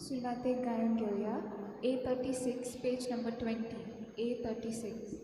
सुरवातेक गायन घेवया A36, page number 20, A36.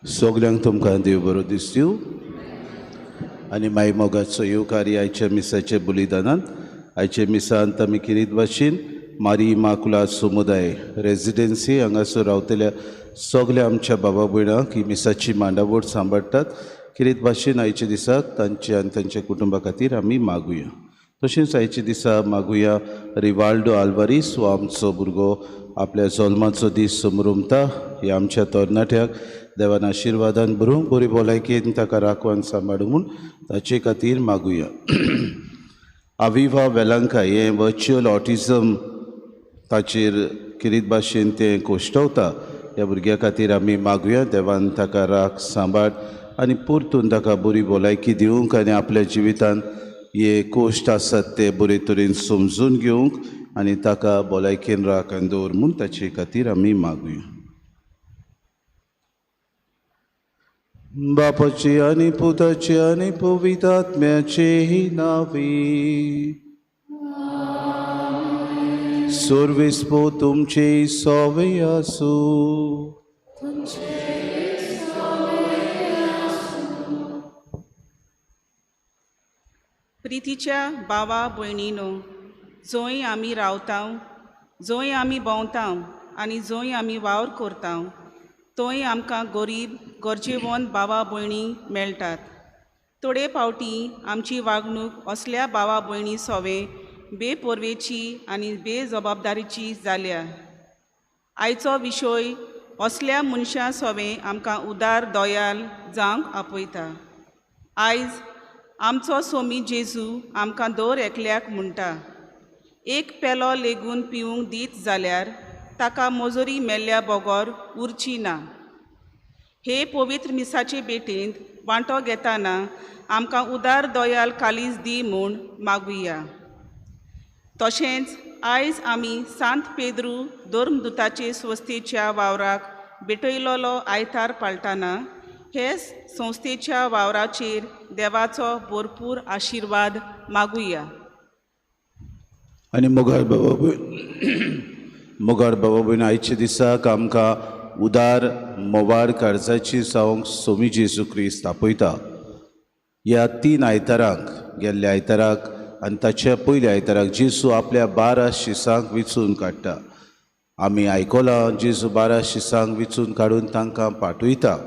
सगल्यांक तुमकां देव बरो दिसता आनी माय मोगाचो येवकार आयच्या मिसाच्या बलिदानान. आयच्या मिसांत आमी किरीत भाशेन मारी इमाकुलाद समुदाय रेजिडेन्सी हांगासर रावतल्या सगल्या आमच्या बाबा भयणांक ही मिसाची मांडावळ सांबाळटात. किरीत भाशेन आयच्या दिसाक तांचे आनी तांच्या कुटुंबा खातीर आमी मागुया. तशेंच आयच्या दिसा मागुया रिवाल्डो आल्वारीस हो आमचो भुरगो आपल्या जल्माचो दीस समरुमता. ह्या आमच्या तरणाट्याक देवान आशिर्वादान भरूंक बरी भलायकेन ताका राखून सांबाळूं म्हूण ताचे खातीर मागुया. आविवा वेलांका हें वर्च्युअल ऑटिझम ताचेर किरीत भाशेन तें कोश्टवता. ह्या भुरग्या खातीर आमी मागुया देवान ताका राख सांबाळ आनी परतून ताका बरी भलायकी दिवंक आनी आपल्या जिवितान हे कोश्ट आसात ते बरे तरेन समजून घेवंक आनी ताका भलायकेन राख आनी दवर म्हूण ताचे खातीर आमी मागुया. बापाचे आनी पुताचे आनी पवित्र आत्म्याचे नांवे. सर्वेस्पो तुमचे सवे आसूं. प्रितीच्या बावा भयणीनो, जंय आमी रावताव, जंय आमी भोंवताव आनी जंय आमी वावर करताव थंय आमकां गरीब गरजेवंत बाबा भयणी मेळटात. थोडे फावटी आमची वागणूक असल्या बाबा भयणी सोवे बेपर्वेची आनी बेजबाबदारीची जाल्या. आयचो विशय असल्या मनशां सोवे आमकां उदार दयाल जावंक आपयता. आयज आमचो सोमी जेजू आमकां दर एकल्याक म्हणटा, एक पेलो लेगून पिवंक दीत जाल्यार ताका मजुरी मेल्ल्या बगर उरची ना. हे पवित्र मिसाचे भेटेंत वांटो घेतना आमकां उदार दयाल कालीज दी म्हूण मागुया. तशेंच आयज आमी सांत पेद्रू धर्मदुताचे संस्थेच्या वावराक भेटयलोलो आयतार पाळटाना हे संस्थेच्या वावराचेर देवाचो भरपूर आशिर्वाद मागुया. आनी मोगाळ बाबा भयण आयच्या दिसाक आमकां उदार मोवाळ काळजाची जावंक सोमी जेजू क्रिस्त आपयता. ह्या 3 आयतारांक, गेल्ल्या आयताराक आनी ताच्या पयल्या आयताराक जेजू आपल्या 12 शिसांक विचून काडटा. आमी आयकलां जेजू 12 शिसांक विचून काडून तांकां पाठयता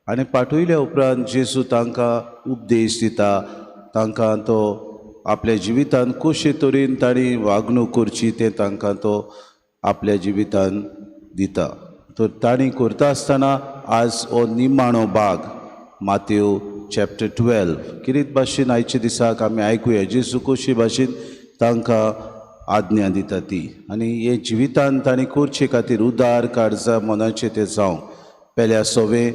आनी पाठयल्या उपरांत जेजू तांकां उपदेश दिता, तांकां तो आपल्या जिवितान कशे तरेन तांणी वागणूक करची तें तांकां तो आपल्या जिवितान दिता. तर तांणी करता आसतना आज हो निमाणो भाग मातेव चॅप्टर 12 किरीत भाशेन आयच्या दिसाक आमी आयकुया जेजू कशे भाशेन तांकां आज्ञा दिता ती आनी हे जिवितान तांणी करचे खातीर उदार काळजा मनाचें तें जावंक पेल्या सोवे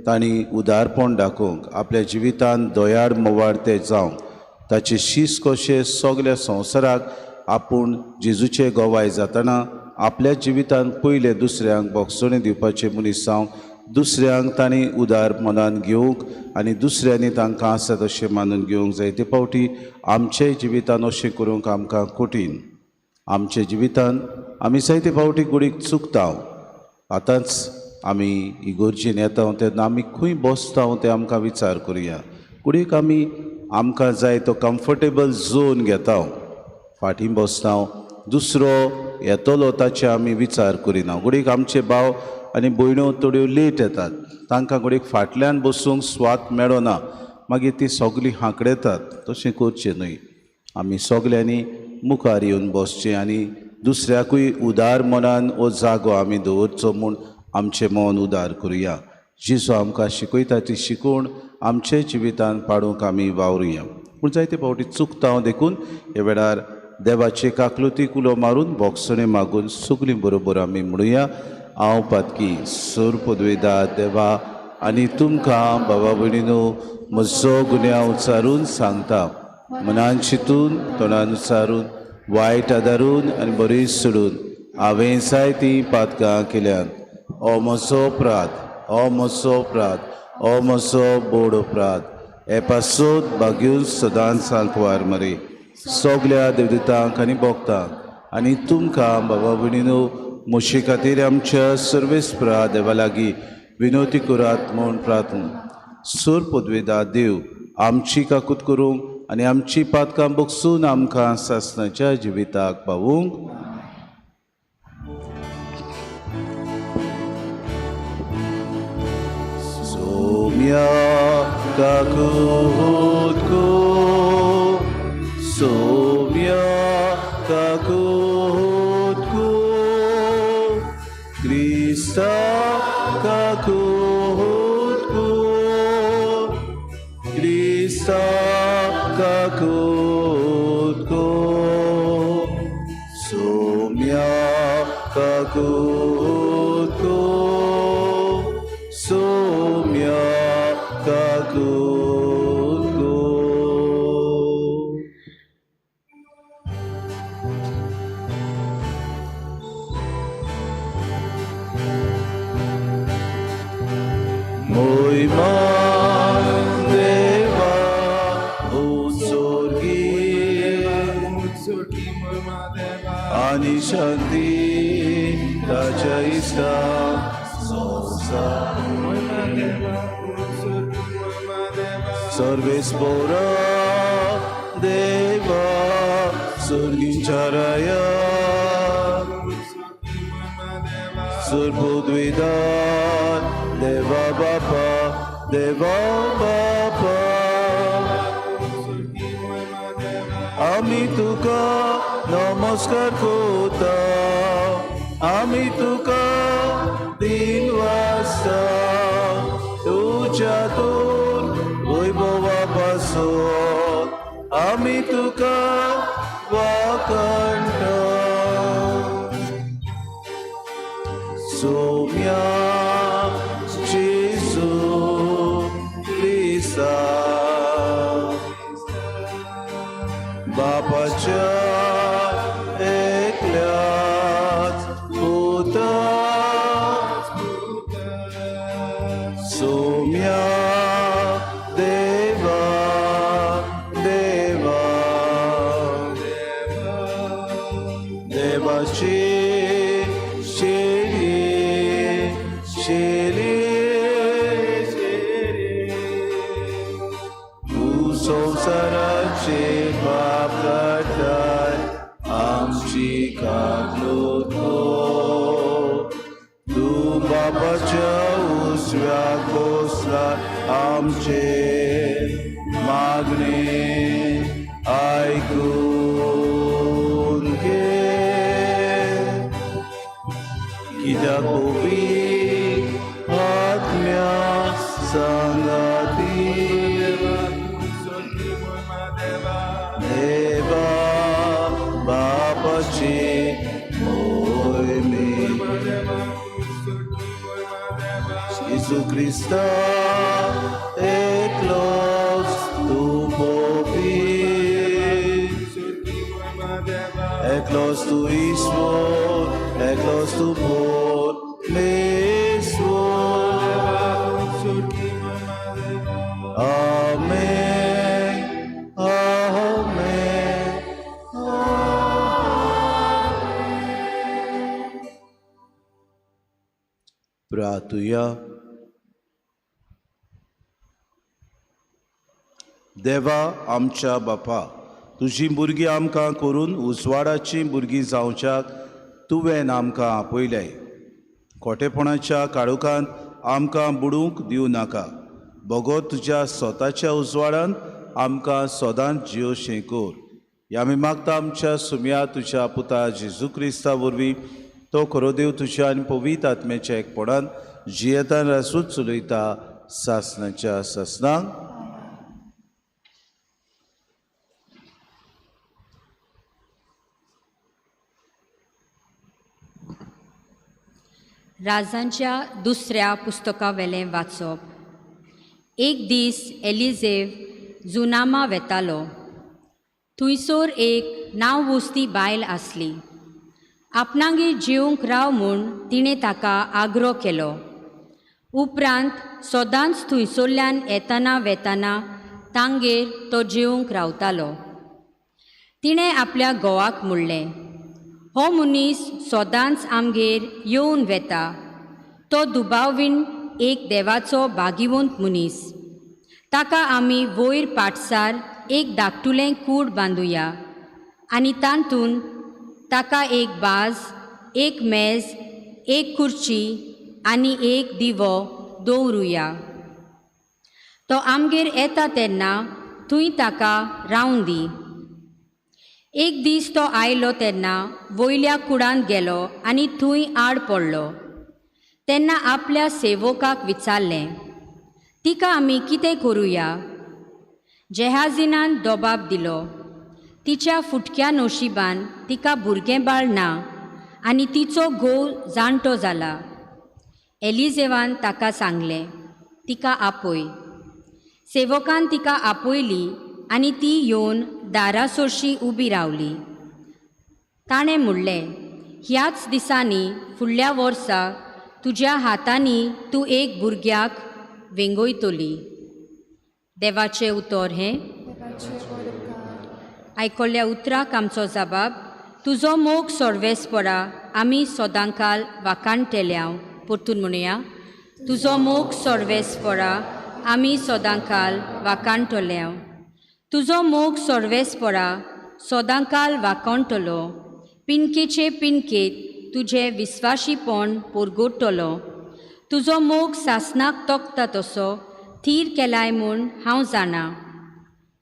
तांणी उदारपण दाखोवंक आपल्या जिवितान दयाळ मोवाळ तें जावंक ताचे शीस कशें सगल्या संवसाराक आपूण जेजूचे गवाय जातना आपल्या जिवितान पयले दुसऱ्यांक बोगसणे दिवपाचें मनीस जावंक दुसऱ्यांक तांणी उदार मनान घेवंक आनी दुसऱ्यांनी तांकां आसा तशें मानून घेवंक जाय. ते फावटी आमचे जिवितान अशें करूंक आमकां कठीण. आमच्या जिवितान आमी जायते फावटी कुडीक चुकता. आतांच आमी इगोर्जेन येता तेन्ना आमी खंय बसता तें आमकां विचार करुया. कुडीक आमी आमकां जाय तो कम्फर्टेबल झोन घेता, फाटीं बसता, दुसरो येतलो ताचे आमी विचार करिना. घडयेक आमचे भाव आनी भयण्यो थोड्यो लेट येतात, तांकां घडयेक फाटल्यान बसूंक स्वात मेळना, मागीर ती सगळीं हांकडेतात. तशें करचें न्हय. आमी सगल्यांनी मुखार येवन बसचें आनी दुसऱ्याकूय उदार मनान हो जागो आमी दवरचो म्हूण आमचें मन उदार करुया. जेजू आमकां शिकयता ती शिकवण आमचे जिवितान पाडूंक आमी वावरुया. पूण जायते फावटी चुकता देखून ह्या वेळार देवाचे काकलुतीक उलो मारून बोगसणें मागून सगळीं बरोबर आमी म्हणुया. हांव पातकी सोर पदवेदा देवा आनी तुमकां बाबा भयणीनो म्हजो गुन्यांव उचारून सांगता. मनान चिंतून तोंडान उचारून वायट आदारून आनी बरी सोडून हांवें जायतीं पातकां केल्यांत. हो म्हजो अपराध, हो म्हजो अपराध, हो म्हजो बोड अपराध. हे पासत भाग्यून सदांच सांकवार मरे सगल्या देवदूतांक आनी भक्तांक आनी तुमकां बाबा भयणीनो म्हजे खातीर आमच्या सर्वेस्परा देवा लागीं विनवती करात म्हूण प्रार्थना. सोर पदवेदा देव आमची काकूत करूंक आनी आमची पातकां बगसून आमकां सासणाच्या जिविताक पावूंक. सोम्या काकूत को, सोम्या काकूत को, क्रिस्ता काकूत को, क्रिस्ता काकूत को, सोम्या काकूत को, सोम्या काकूत को. मोयमा देवा उत्सर्गी आनी शांती ताच्या इश्टा संवसार सर्वेस्पोरा देवा सर्गींच्या राया सर्वोद्वेदान देवा बापा, देवा बापा आमी तुका नमस्कार करता, आमी तुका दिन वाजता तुज्या तूर वैभवा पासत आमी तुका वाखणटा. सोम्या जेजू क्रिस्ता बापाच्या एकल्याच पुता सोम्या बापाचे शेरये शेरये शेरये तूं संवसाराचे पाप काडटाय आमची काकलूत कर. तूं बापाच्या उजव्याक बसला आमचे मागणे आयकून घे. कित्याक पवित्र आत्म्या सांगाती देवा बापाची मोहिमे जेजू क्रिस्ता एकलोच तूं पवित्र एकलोच तूं ईश्वर एकलोच तूं परमेश्वर. आमेन आमेन प्रार्थुया. देवा आमच्या बापा, तुजी भुरगीं आमकां करून उजवाडाचीं भुरगीं जावच्याक तुवें आमकां आपयल्याय. खोटेपणाच्या काळोखांत आमकां बुडूंक दिवं नाका, बगो तुज्या स्वताच्या उजवाडान आमकां सदांच जियोशें कर. ह्या आमी मागता आमच्या सुम्या तुज्या पुता जेजू क्रिस्ता वरवीं, तो खरो देव तुज्या आनी पवित्र आत्म्याच्या एकपणान जियेतान रासूच चलयता सासनाच्या सासनाक. राजांच्या दुसऱ्या पुस्तकावेलें वाचप. एक दीस एलिझेव जुनामा वेतालो. थंयसर एक नांववस्ती बायल आसली. आपणागेर जेवंक राव म्हूण तिणें ताका आग्रो केलो. उपरांत सदांच थंयसरल्यान येताना वेताना तांगेर तो जेवंक रावतालो. तिणें आपल्या घोवाक म्हणलें, हो मनीस सदांच आमगेर येवन वेता. तो दुबावीन एक देवाचो भागिवंत मनीस. ताका आमी वयर पाटसार एक धाकटुलें कूड बांदुया आनी तातूंत ताका एक बाज, एक मेज, एक खुर्ची आनी एक दिवो दवरुया. तो आमगेर येता तेन्ना थंय ताका रावूं दी. एक दीस तो आयलो तेन्ना वयल्या कुडांत गेलो आनी थंय आड पडलो. तेन्ना आपल्या सेवकाक विचारलें, तिका आमी कितें करुया? जेहाजिनान दबाब दिलो, तिच्या फुटक्या नशिबान तिका भुरगें बाळ ना आनी तिचो घोव जाणटो जाला. एलिझेवान ताका सांगलें, तिका आपय. सेवकान तिका आपयली आनी ती येवन दारा सोरशी उबी रावली. ताणें म्हणलें, ह्याच दिसांनी फुडल्या वर्सा तुज्या हातांनी तूं एक भुरग्याक वेंगयतली. देवाचें उतर हें. देवाचे व्हड उपकार. आयकल्ल्या उतराक आमचो जबाब, तुजो मोग सर्वेस्परा आमी सदांकाल वाखाणटेल्यांव. परतून म्हणुया, तुजो मोग सर्वेस्परा आमी सदांकाल वाखाणटल्यांव. तुजो मोग सर्वेस्परा सदांकाल वाखाणटलो. पिनकेचे पिनकेत तुजें विस्वाशीपण परगटतलो. तुजो मोग सासनाक तोखता तसो थीर केलाय म्हूण हांव जाणा.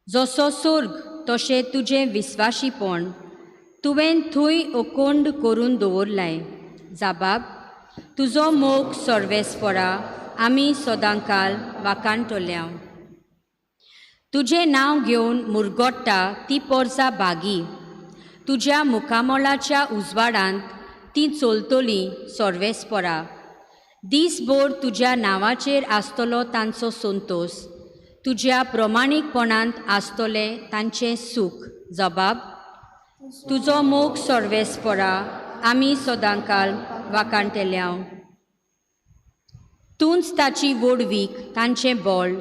जसो सोर्ग तशें तुजें विस्वाशीपण तुवें थंय अकोंड करून दवरलाय. जाबाब, तुजो मोग सर्वेस्परा आमी सदांकाल वाखाणटल्यांव. तुजें नांव घेवन मुरगोट्टा ती पोरसा भागी. तुज्या मुखामळाच्या उजवाडांत ती चलतली सर्वेस्परा. दीसभर तुज्या नांवाचेर आसतलो तांचो संतोस. तुज्या प्रमाणीकपणांत आसतलें तांचें सूख. जबाब, तुजो मोग सर्वेस्परा आमी सदांकाल वाखाणटल्यांव. तूंच ताची व्हडवीक तांचें बळ.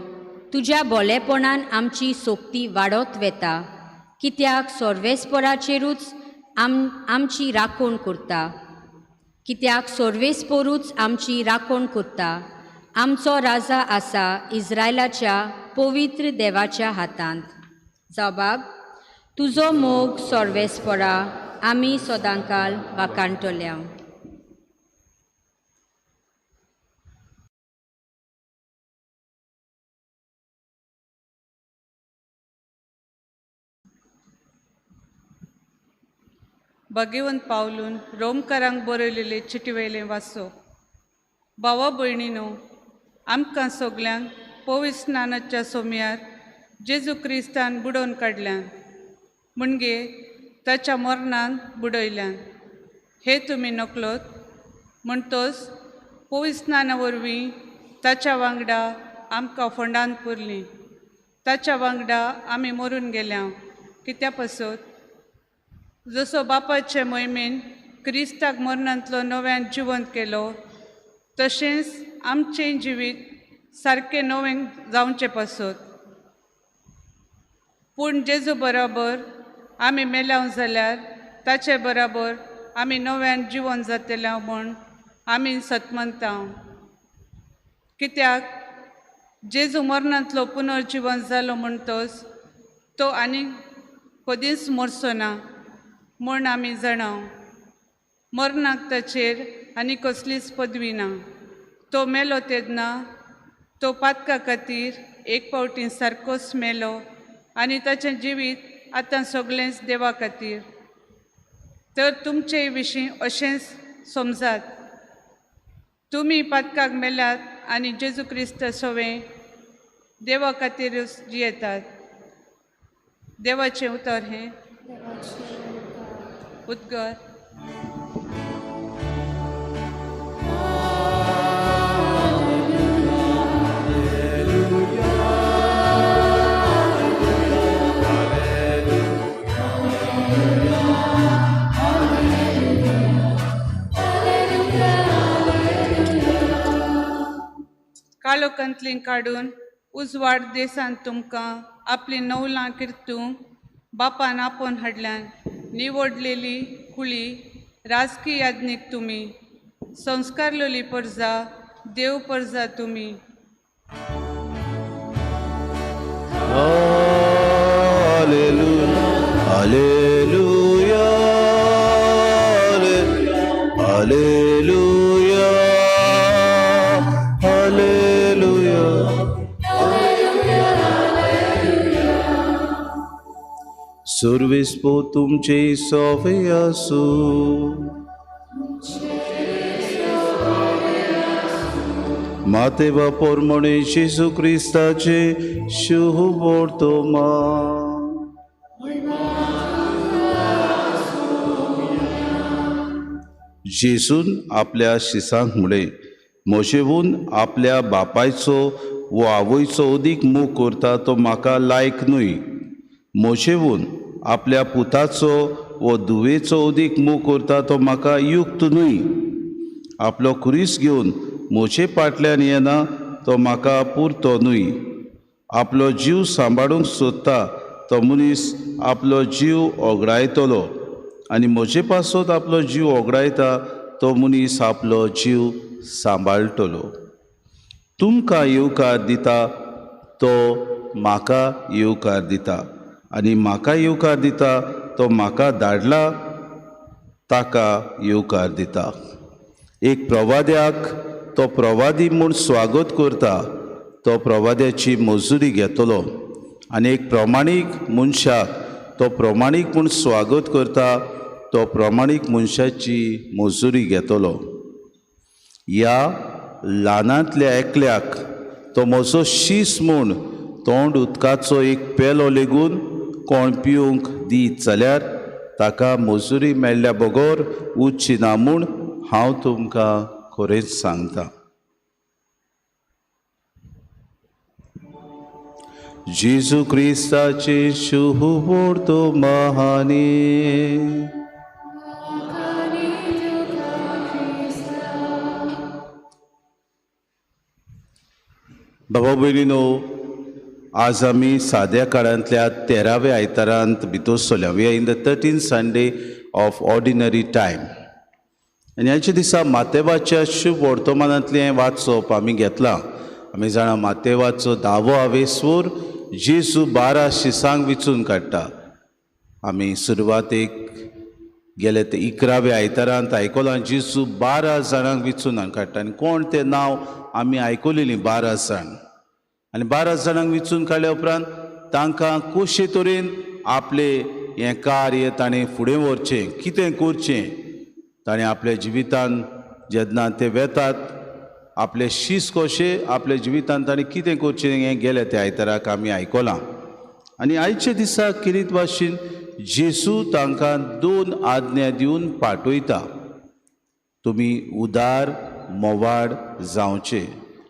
तुज्या बोलेपणान आमची सोक्ती वाडत वेता. कित्याक सर्वेस्पराचेरूच आमची राखण करता. कित्याक सर्वेस्पोरूच आमची राखण करता. आमचो राजा आसा इस्रायलाच्या पवित्र देवाच्या हातांत. जबाब तुजो मोग सर्वेस्पोरा आमी सदांकाल वाखाणटल्या. भगेवंत पावलून रोमकारांक बरयलेले चिटी वयलें वाचो. भावा भयणीनो, आमकां सगल्यांक पवित्र स्नानाच्या सोम्यार जेजू क्रिस्तान बुडोवन काडल्यान, म्हणजे ताच्या मरणान बुडयल्यान. हे तुमी नकलोत म्हणटोच पवित्र स्नाना वरवीं ताच्या वांगडा आमकां फोंडान पुरलीं. ताच्या वांगडा आमी मरून गेल्या कित्या पासत जसो बापाचे मोहिमेन क्रिस्ताक मरणांतलो नव्यान जिवंत केलो, तशेंच आमचें जिवीत सारकें नवें जावचें पासत. पूण जेजू बराबर आमी मेल्याव जाल्यार ताचे बराबर आमी नव्यान जिवन जातले म्हूण आमी सतमनता. कित्याक जेजू मरणांतलो पुनर्जिवन जालो म्हणटोच तो आनी कदींच मरचो ना म्हूण आमी जाणा. मरणाक ताचेर आनी कसलीच पदवी ना. तो मेलो तेन्ना तो पातका खातीर एक फावटी सारकोच मेलो आनी ताचें जिवीत आतां सगळेंच देवा खातीर. तर तुमचे विशीं अशेंच समजात, तुमी पातकाक मेल्यात आनी जेजू क्रिस्त सवें देवा खातीरूच जियेतात. देवाचें उतर हें. उद्गार. काळोखांतलीं काडून उजवाड देशांत तुमकां आपलीं नवलां किर्तूंक बापान आपोवन हाडल्यान. निवडलेली कुळी, राजकी याज्ञीक तुमी, संस्कारलेली परजा, देव परजा तुमी. Hallelujah, hallelujah, hallelujah, hallelujah. सर्वेस्पो तुमचे सोवे आसूं. माते पोरमणे जेजू क्रिस्ताचे शुभ वर्तमान. जेजून आपल्या शिसांक म्हळें, म्हजेवून आपल्या बापायचो वो आवयचो अदीक मोग करता तो म्हाका लायक न्हय. म्हजेवून आपल्या पुताचो वो धुवेचो अदीक मोग करता तो म्हाका युक्त न्हय. आपलो खुरीस घेवन म्हजे फाटल्यान येना तो म्हाका पुरतो न्हय. आपलो जीव सांबाळूंक सोदता तो मनीस आपलो जीव ओगडायतलो आनी म्हजे पासत आपलो जीव ओगडायता तो मनीस आपलो जीव सांबाळटलो. तुमकां येवकार दिता तो म्हाका येवकार दिता आनी म्हाका येवकार दिता तो म्हाका धाडला ताका येवकार दिता. एक प्रवाद्याक तो प्रवादी म्हूण स्वागत करता तो प्रवाद्याची मजुरी घेतलो आनी एक प्रमाणीक मनशाक तो प्रमाणीक म्हूण स्वागत करता तो प्रमाणीक मनशाची मजुरी घेतलो. ह्या ल्हानांतल्या एकल्याक तो म्हजो शीस म्हूण तोंड उदकाचो एक पेलो लेगून कोण पिवंक दीत जाल्यार ताका मजुरी मेळ्ळ्या बगर उरची ना म्हूण हांव तुमकां खरेंच सांगता. जेजू क्रिस्ताचे शुभ वर्तमानी. बाबा भयणीनो, आज आमी साद्या काळांतल्या 13व्या आयतारांत भितर सरल्या. We are in the 13th Sunday of Ordinary Time. आनी आयच्या दिसा मातेवाच्या शुभ वर्तमानांतलें वाचप आमी घेतलां. आमी जाणा मातेवाचो धावो आवेस्वूर जेजू 12 शिसांक विचून काडटा. आमी सुरवातेक गेले ते 11व्या आयतारांत आयकलां जेजू 12 जाणांक विचून काडटा आनी कोण तें नांव आमी आयकलेलीं 12 जाण. आनी 12 जाणांक विचून काडल्या उपरांत तांकां कशे तरेन आपलें हें कार्य ताणें फुडें व्हरचें, कितें करचें, ताणें आपल्या जिवितान जेन्ना ते वेतात आपले शीस कशे आपल्या जिवितान ताणें कितें करचें हें गेलें त्या आयताराक आमी आयकलां. आनी आयच्या दिसा किरीत भाशेन जेजू तांकां 2 आज्ञा दिवन पाठयता. तुमी उदार मोवाड जावचे,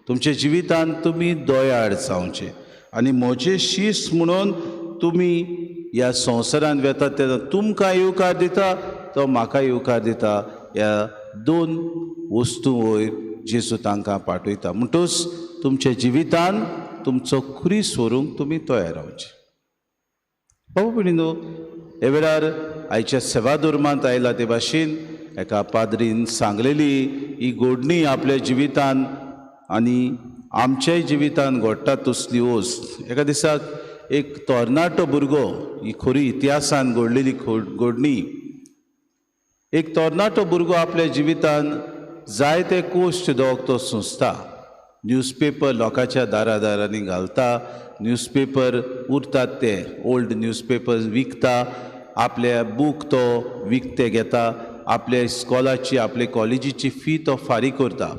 तुमच्या जिवितान तुमी दयाळ जावचे आनी म्हजे शीस म्हणून तुमी ह्या संवसारांत वेतात तेन्ना तुमकां येवकार दिता तो म्हाका येवकार दिता. ह्या 2 वस्तू वयर जेजू तांकां पाठयता. म्हणटूच तुमच्या जिवितान तुमचो क्रिस व्हरूंक तुमी तयार रावचे. बाबू भयणीनो, हे वेळार आयच्या सेवाधर्मांत आयला ते भाशेन एका पाद्रीन सांगलेली ही गोडणी आपल्या जिवितान आनी आमच्याय जिवितान घडटा तसली वस्त. एका दिसाक एक तरणाटो भुरगो, ही खरी इतिहासान घडलेली घडणी, एक तरणाटो भुरगो आपल्या जिवितान जायते कोश्ट दोग तो सोंसता. न्यूजपेपर लोकांच्या दारा दारांनी घालता, न्यूजपेपर उरतात ते ओल्ड न्यूजपेपर विकता, आपले बूक तो विकते घेता, आपल्या इस्कॉलाची आपले कॉलेजीची फी तो फारीक करता.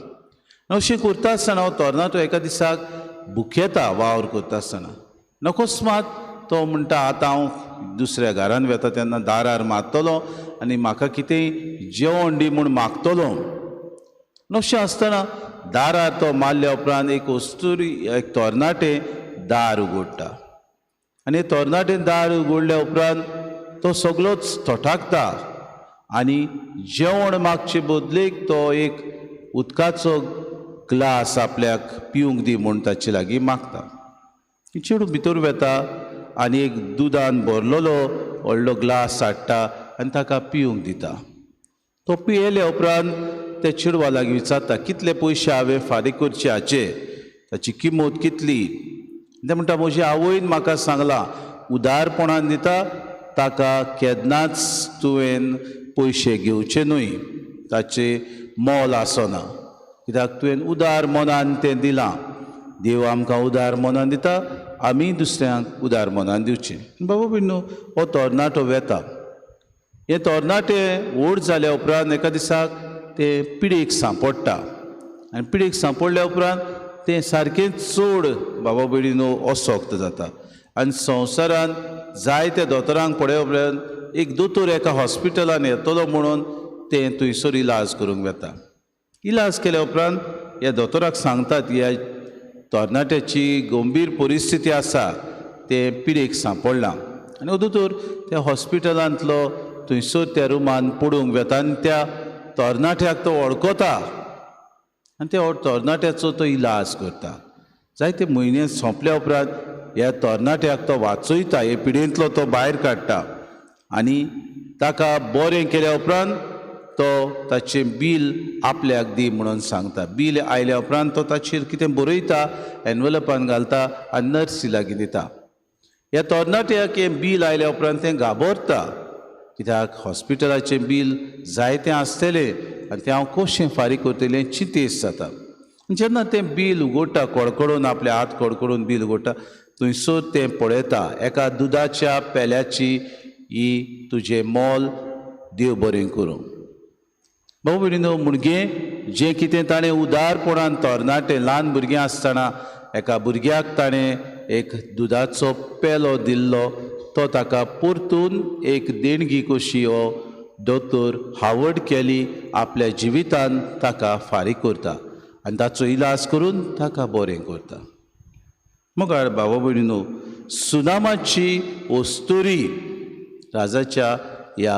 अशें करता आसतना हो तरणाटो एका दिसाक भुकेता वावर करता आसतना. अकस्मात तो म्हणटा आतां हांव दुसऱ्या घरान वेता तेन्ना दारार मारतलो आनी म्हाका कितेंय जेवण दी म्हूण मागतलो. अशें आसतना दारार तो मारल्या उपरांत एक वस्तुरी एक तरणाटे दार उगडटा आनी तरणाटे दार उगडल्या उपरांत तो सगळोच थटाकता आनी जेवण मागचे बदलेक तो एक उदकाचो ग्लास आपल्याक पिवंक दी म्हूण ताचे लागीं मागता. चेडूं भितर वेता आनी एक दुदान भरलेलो व्हडलो ग्लास हाडटा आनी ताका पिवंक दिता. तो पियेल्या उपरांत त्या चेडवा लागीं विचारता कितले पयशे हांवें फारीक करचे हाचे, ताची किंमत कितली. ते म्हणटा म्हजी आवयन म्हाका सांगलां उदारपणान दिता ताका केन्नाच तुवें पयशे घेवचे न्हय, ताचें मोल आसना, कित्याक तुवें उदार मनान तें दिलां. देव आमकां उदार मनान दिता, आमी दुसऱ्यांक उदार मनान दिवचें. बाबा भयणीनो, हो तरणाटो वेता. हे तरणाटे व्हड जाल्या उपरांत एका दिसाक ते पिडेक सांपडटा आनी पिडेक सांपडल्या उपरांत तें सारकें चड बाबा भयणीनो असक्त जाता आनी संवसारान जायत्या दोतोरांक पळय उपरांत एक दोतोर एका हॉस्पिटलान येतलो म्हणून तें थंयसर इलाज करूंक वेता. इलाज केल्या उपरांत ह्या दोतोराक सांगतात ह्या तरणाट्याची गंभीर परिस्थिती आसा, तें पिडेक सांपडलां. आनी हो दोतोर त्या हॉस्पिटलांतलो थंयसर त्या रुमान पडूंक वेता आनी त्या तरणाट्याक तो वळखता आनी त्या तरणाट्याचो तो इलाज करता. जायते म्हयने सोंपल्या उपरांत ह्या तरणाट्याक तो वाचयता, हे पिडेंतलो तो भायर काडटा आनी ताका बरें केल्या उपरांत तो ताचें बील आपल्याक दी म्हणून सांगता. बील आयल्या उपरांत तो ताचेर कितें बरयता, एनवलपान घालता आनी नर्सी लागीं दिता. ह्या तरणाट्याक हें बील आयल्या उपरांत तें घाबरता, कित्याक हॉस्पिटलाचें बील जायतें आसतलें आनी तें हांव कशें फारीक करतलें चिंतेस जाता. जेन्ना तें बील उगडटा, कडकडून आपले हात कडकडून बील उगडटा, थंयसर तें पळयता एका दुदाच्या पेल्याची ही तुजें मोल, देव बरें करूं. बाबू भयणीनो, भुरगें जें कितें ताणें उदारपणान तरणाटे ल्हान भुरगें आसतना एका भुरग्याक ताणें एक दुदाचो पेलो दिल्लो, तो ताका परतून एक देणगी कशी हो दोतोर हावर्ड केली आपल्या जिवितान ताका फारीक करता आनी ताचो इलाज करून ताका बरें करता. मुखार बाबा भयणीनो, सुनामाची वस्तुरी राजाच्या ह्या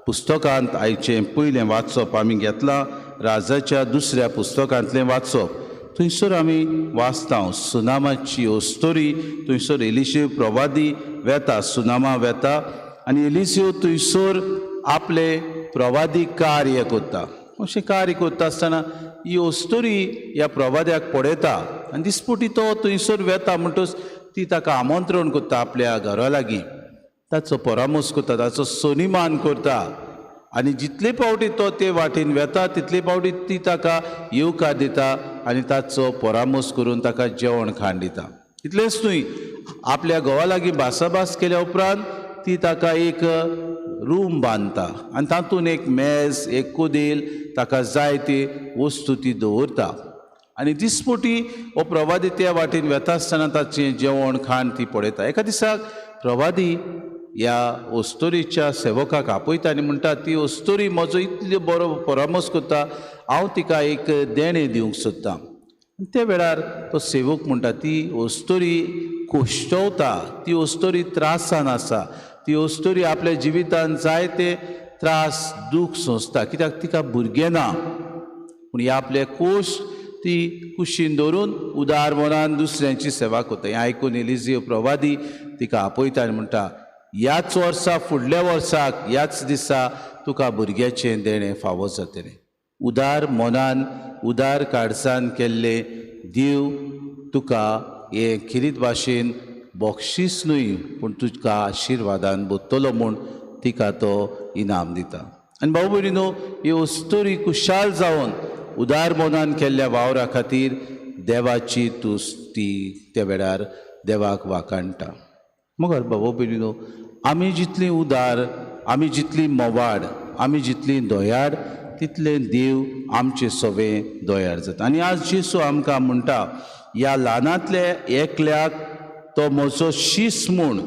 पुस्तकांत आयचें पयलें वाचप आमी घेतलां. राजाच्या दुसऱ्या पुस्तकांतलें वाचप थंयसर आमी वाचता सुनामाची अस्तोरी. थंयसर एलिशेव प्रवादी वेता, सुनामा वेता आनी एलिसेव थंयसर आपले प्रवादी कार्य करता. अशें कार्य करता आसतना ही अस्तुरी ह्या प्रवाद्याक पळयता आनी दिसपटी तो थंयसर वेता म्हणटच ती ताका आमंत्रण करता आपल्या घरा लागीं, ताचो परामर्श करता, ताचो सन्मान करता आनी जितले फावटी तो ते वाटेन वेता तितले फावटी ती ताका येवकार दिता आनी ताचो परामर्श करून ताका जेवण खाण दिता. इतलेंच न्हय, आपल्या घोवा लागीं भासाभास केल्या उपरांत ती ताका एक रूम बांदता आनी तातूंत एक मेज, एक कदेल, ताका जाय ती वस्तू ती दवरता आनी दिसपटी हो प्रवादी त्या वाटेन वेता आसतना ताचें जेवण खाण ती पळयता. एका दिसाक प्रवादी ह्या अस्तुरीच्या सेवकाक आपयता आनी म्हणटा, ती अस्तुरी म्हजो इतलो बरो परामर्श करता, हांव तिका एक देणें दिवंक सोदतां. त्या वेळार तो सेवक म्हणटा, ती अस्तुरी कोश्टवता, ती अस्तुरी त्रासान आसा, ती अस्तुरी आपल्या जिवितान जायते त्रास दूख सोंसता, कित्याक तिका भुरगें ना, पूण ह्या आपले कोश्ट ती कुशीन दवरून उदार मनान दुसऱ्यांची सेवा करता. हें आयकून एलिजियो प्रवादी तिका आपयता आनी म्हणटा, ह्याच वर्सा फुडल्या वर्साक ह्याच दिसा तुका भुरग्याचें देणें फावो जातलें. उदार मनान उदार काळजान केल्लें देव तुका हें खेरीत भाशेन बक्षीस न्हय पूण तुका आशिर्वादान भरतलो म्हूण तिका तो इनाम दिता. आनी भाव भयणीनो, ही अस्तुरी खुशाल जावन उदार मनान केल्ल्या वावरा खातीर देवाची तुस्त ती त्या वेळार देवाक वाखाणटा. मगर बाबा भयणीनो, आमी जितली उदार, आमी जितली मोवाड, आमी जितली दयाळ, तितलें देव आमचे सवे दयाळ जाता. आनी आज जेसू आमकां म्हणटा, ह्या ल्हानांतल्या एकल्याक तो म्हजो शीस म्हूण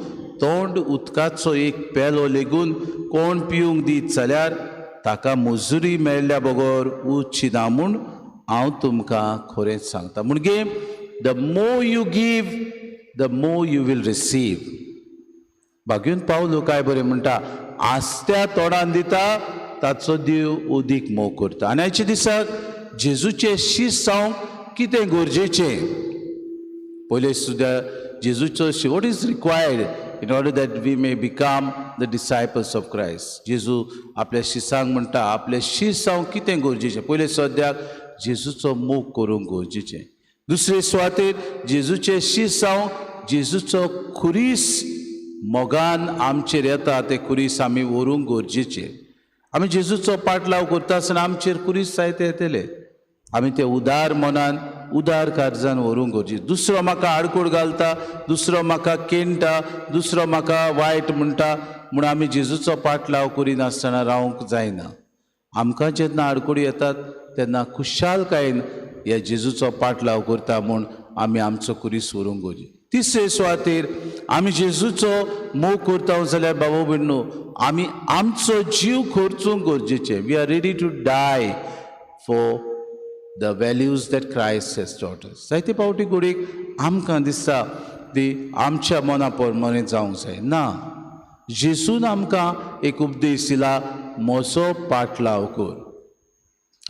तोंड उदकाचो एक पेलो लेगून कोण पिवंक दीत जाल्यार ताका मजुरी मेळ्ळ्या बगर उरची ना म्हूण हांव तुमकां खरेंच सांगता. म्हणजे the more you give the more you will receive. भाग्यून पावलो काय बरें म्हणटा, आस्त्या तोंडान दिता ताचो देव अदीक मोग करता. आनी आयच्या दिसाक जेजूचें शीस जावंक कितें गरजेचें, पयलें सुद्दां जेजूचो what is required in order that we may become the disciples of Christ. जेजू आपल्या शिसांक म्हणटा, आपले शीस जावंक कितें गरजेचें, पयलें सद्याक जेजूचो मोग करूंक गरजेचें, दुसरे सुवातेर जेजूचे शीस जावंक जेजूचो खुरीस मोगान आमचेर येता ते खुरीस आमी व्हरूंक गरजेचें. आमी जेजूचो पाटलाव करता आसतना आमचेर खुरीस जायते येतले, आमी ते उदार मनान उदार कार्जान व्हरूंक गरजेचें. दुसरो म्हाका आडकोड घालता, दुसरो म्हाका केणटा, दुसरो म्हाका वायट म्हणटा म्हूण आमी जेजूचो पाटलाव करिनासतना रावंक जायना. आमकां जेन्ना आडकोडी येतात तेन्ना खुशालकायेन ह्या जेजूचो पाटलाव करता म्हूण आमी आमचो खुरीस व्हरूंक गरजेचें. तिसरे सुवातेर आमी जेजूचो मोग करता जाल्यार बाबा भयणीनो, आमी आमचो जीव खर्चूंक गरजेचें. We are ready to die for the values that Christ has taught us. जायते फावटी घडयेक आमकां दिसता ती आमच्या मना प्रमाणे जावंक जाय ना, जेजून आमकां एक उपदेश दिला, म्हजो पाटलाव कर.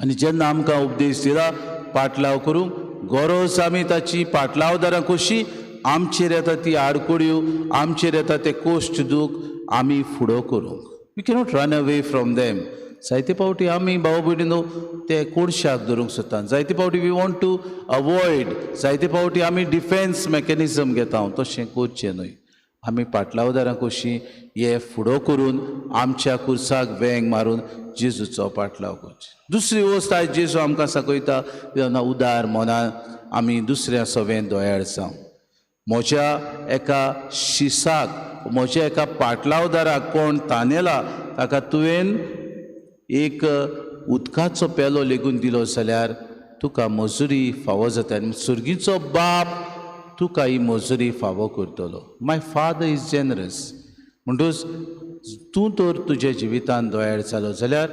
आनी जेन्ना आमकां उपदेश दिला पाटलाव करूंक गरज आमी ताची पाटलावदारां कशी आमचेर येता ती आडकोड्यो, आमचेर येता ते कोश्ट दूख आमी फुडो करूंक. We cannot run away from them. जायते फावटी आमी भाव भयणीनो ते कोडशाक धरूंक सोदता, जायते फावटी we want to avoid, जायते फावटी आमी डिफेन्स मॅकॅनिजम घेता, तशें करचें न्हय. आमी पाटलावदारां कशी हे फुडो करून आमच्या कुर्साक वेंग मारून जेजूचो पाटलाव करचो. दुसरी वस्त आयज जेजू आमकां सांगयता, तेन्ना उदार मनान आमी दुसऱ्या सवें दयाळ जावं. म्हज्या एका शिसाक, म्हज्या एका पाटलावदाराक कोण तानेला ताका तुवें एक उदकाचो पेलो लेगून दिलो जाल्यार तुका मजुरी फावो जाता आनी सुर्गीचो बाप तुका ही मजुरी फावो करतलो. My father is generous. म्हणटूच तूं तर तुज्या जिवितान दयाळ जालो जाल्यार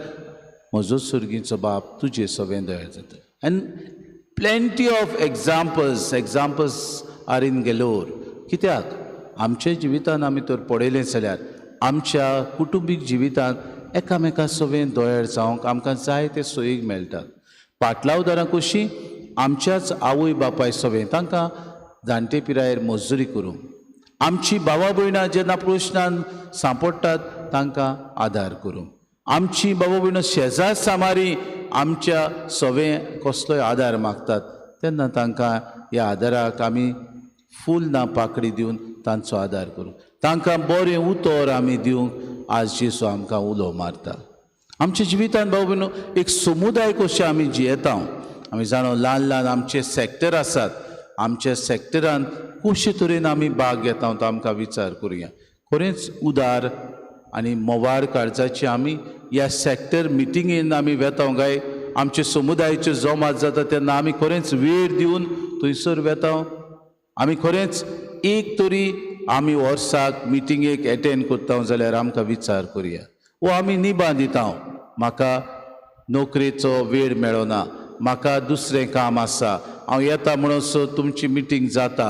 म्हजो सुर्गीचो बाप तुजे सवें दयाळ जाता. And plenty of examples are in galore. कित्याक आमच्या जिवितान आमी तर पळयलें जाल्यार आमच्या कुटुंबीक जिवितान एकामेका सवें दयाळ जावंक आमकां जायते सोयीक मेळटात. पाटलावदारां कशी आमच्याच आवय बापाय सवें तांकां जाणटे पिरायेर मजुरी करूंक, आमची भावा भयणां जेन्ना प्रश्नान सांपडटात तांकां आदार करूंक. आमची बाबा भयणो शेजार सामारी आमच्या सवे कसलोय आदार मागतात तेन्ना तांकां ह्या आदाराक आमी फूल ना पाकडी दिवन तांचो आदार करूं, तांकां बरें उतर आमी दिवंक आज जेजू आमकां उलो मारता। आमच्या जिवितान भाव भयणो एक समुदाय कशें आमी जियेता। आमी जाणो ल्हान ल्हान आमचे सॅक्टर आसात, आमच्या सॅक्टरान कशे तरेन आमी भाग घेता तो आमकां विचार करुया। खरेंच उदार आनी मोवाळ काळजाची आमी ह्या सॅक्टर मिटिंगेन आमी वेता काय आमचे समुदायाच्यो जमात जाता तेन्ना आमी खरेंच वेळ दिवन थंयसर वेता। आमी खरेंच एक तरी आमी वर्साक मिटिंगेक एटेंड करता जाल्यार आमकां विचार करुया। वो आमी निबां दिता, म्हाका नोकरेचो वेळ मेळना, म्हाका दुसरें काम आसा, हांव येता म्हणून तुमची मिटींग जाता,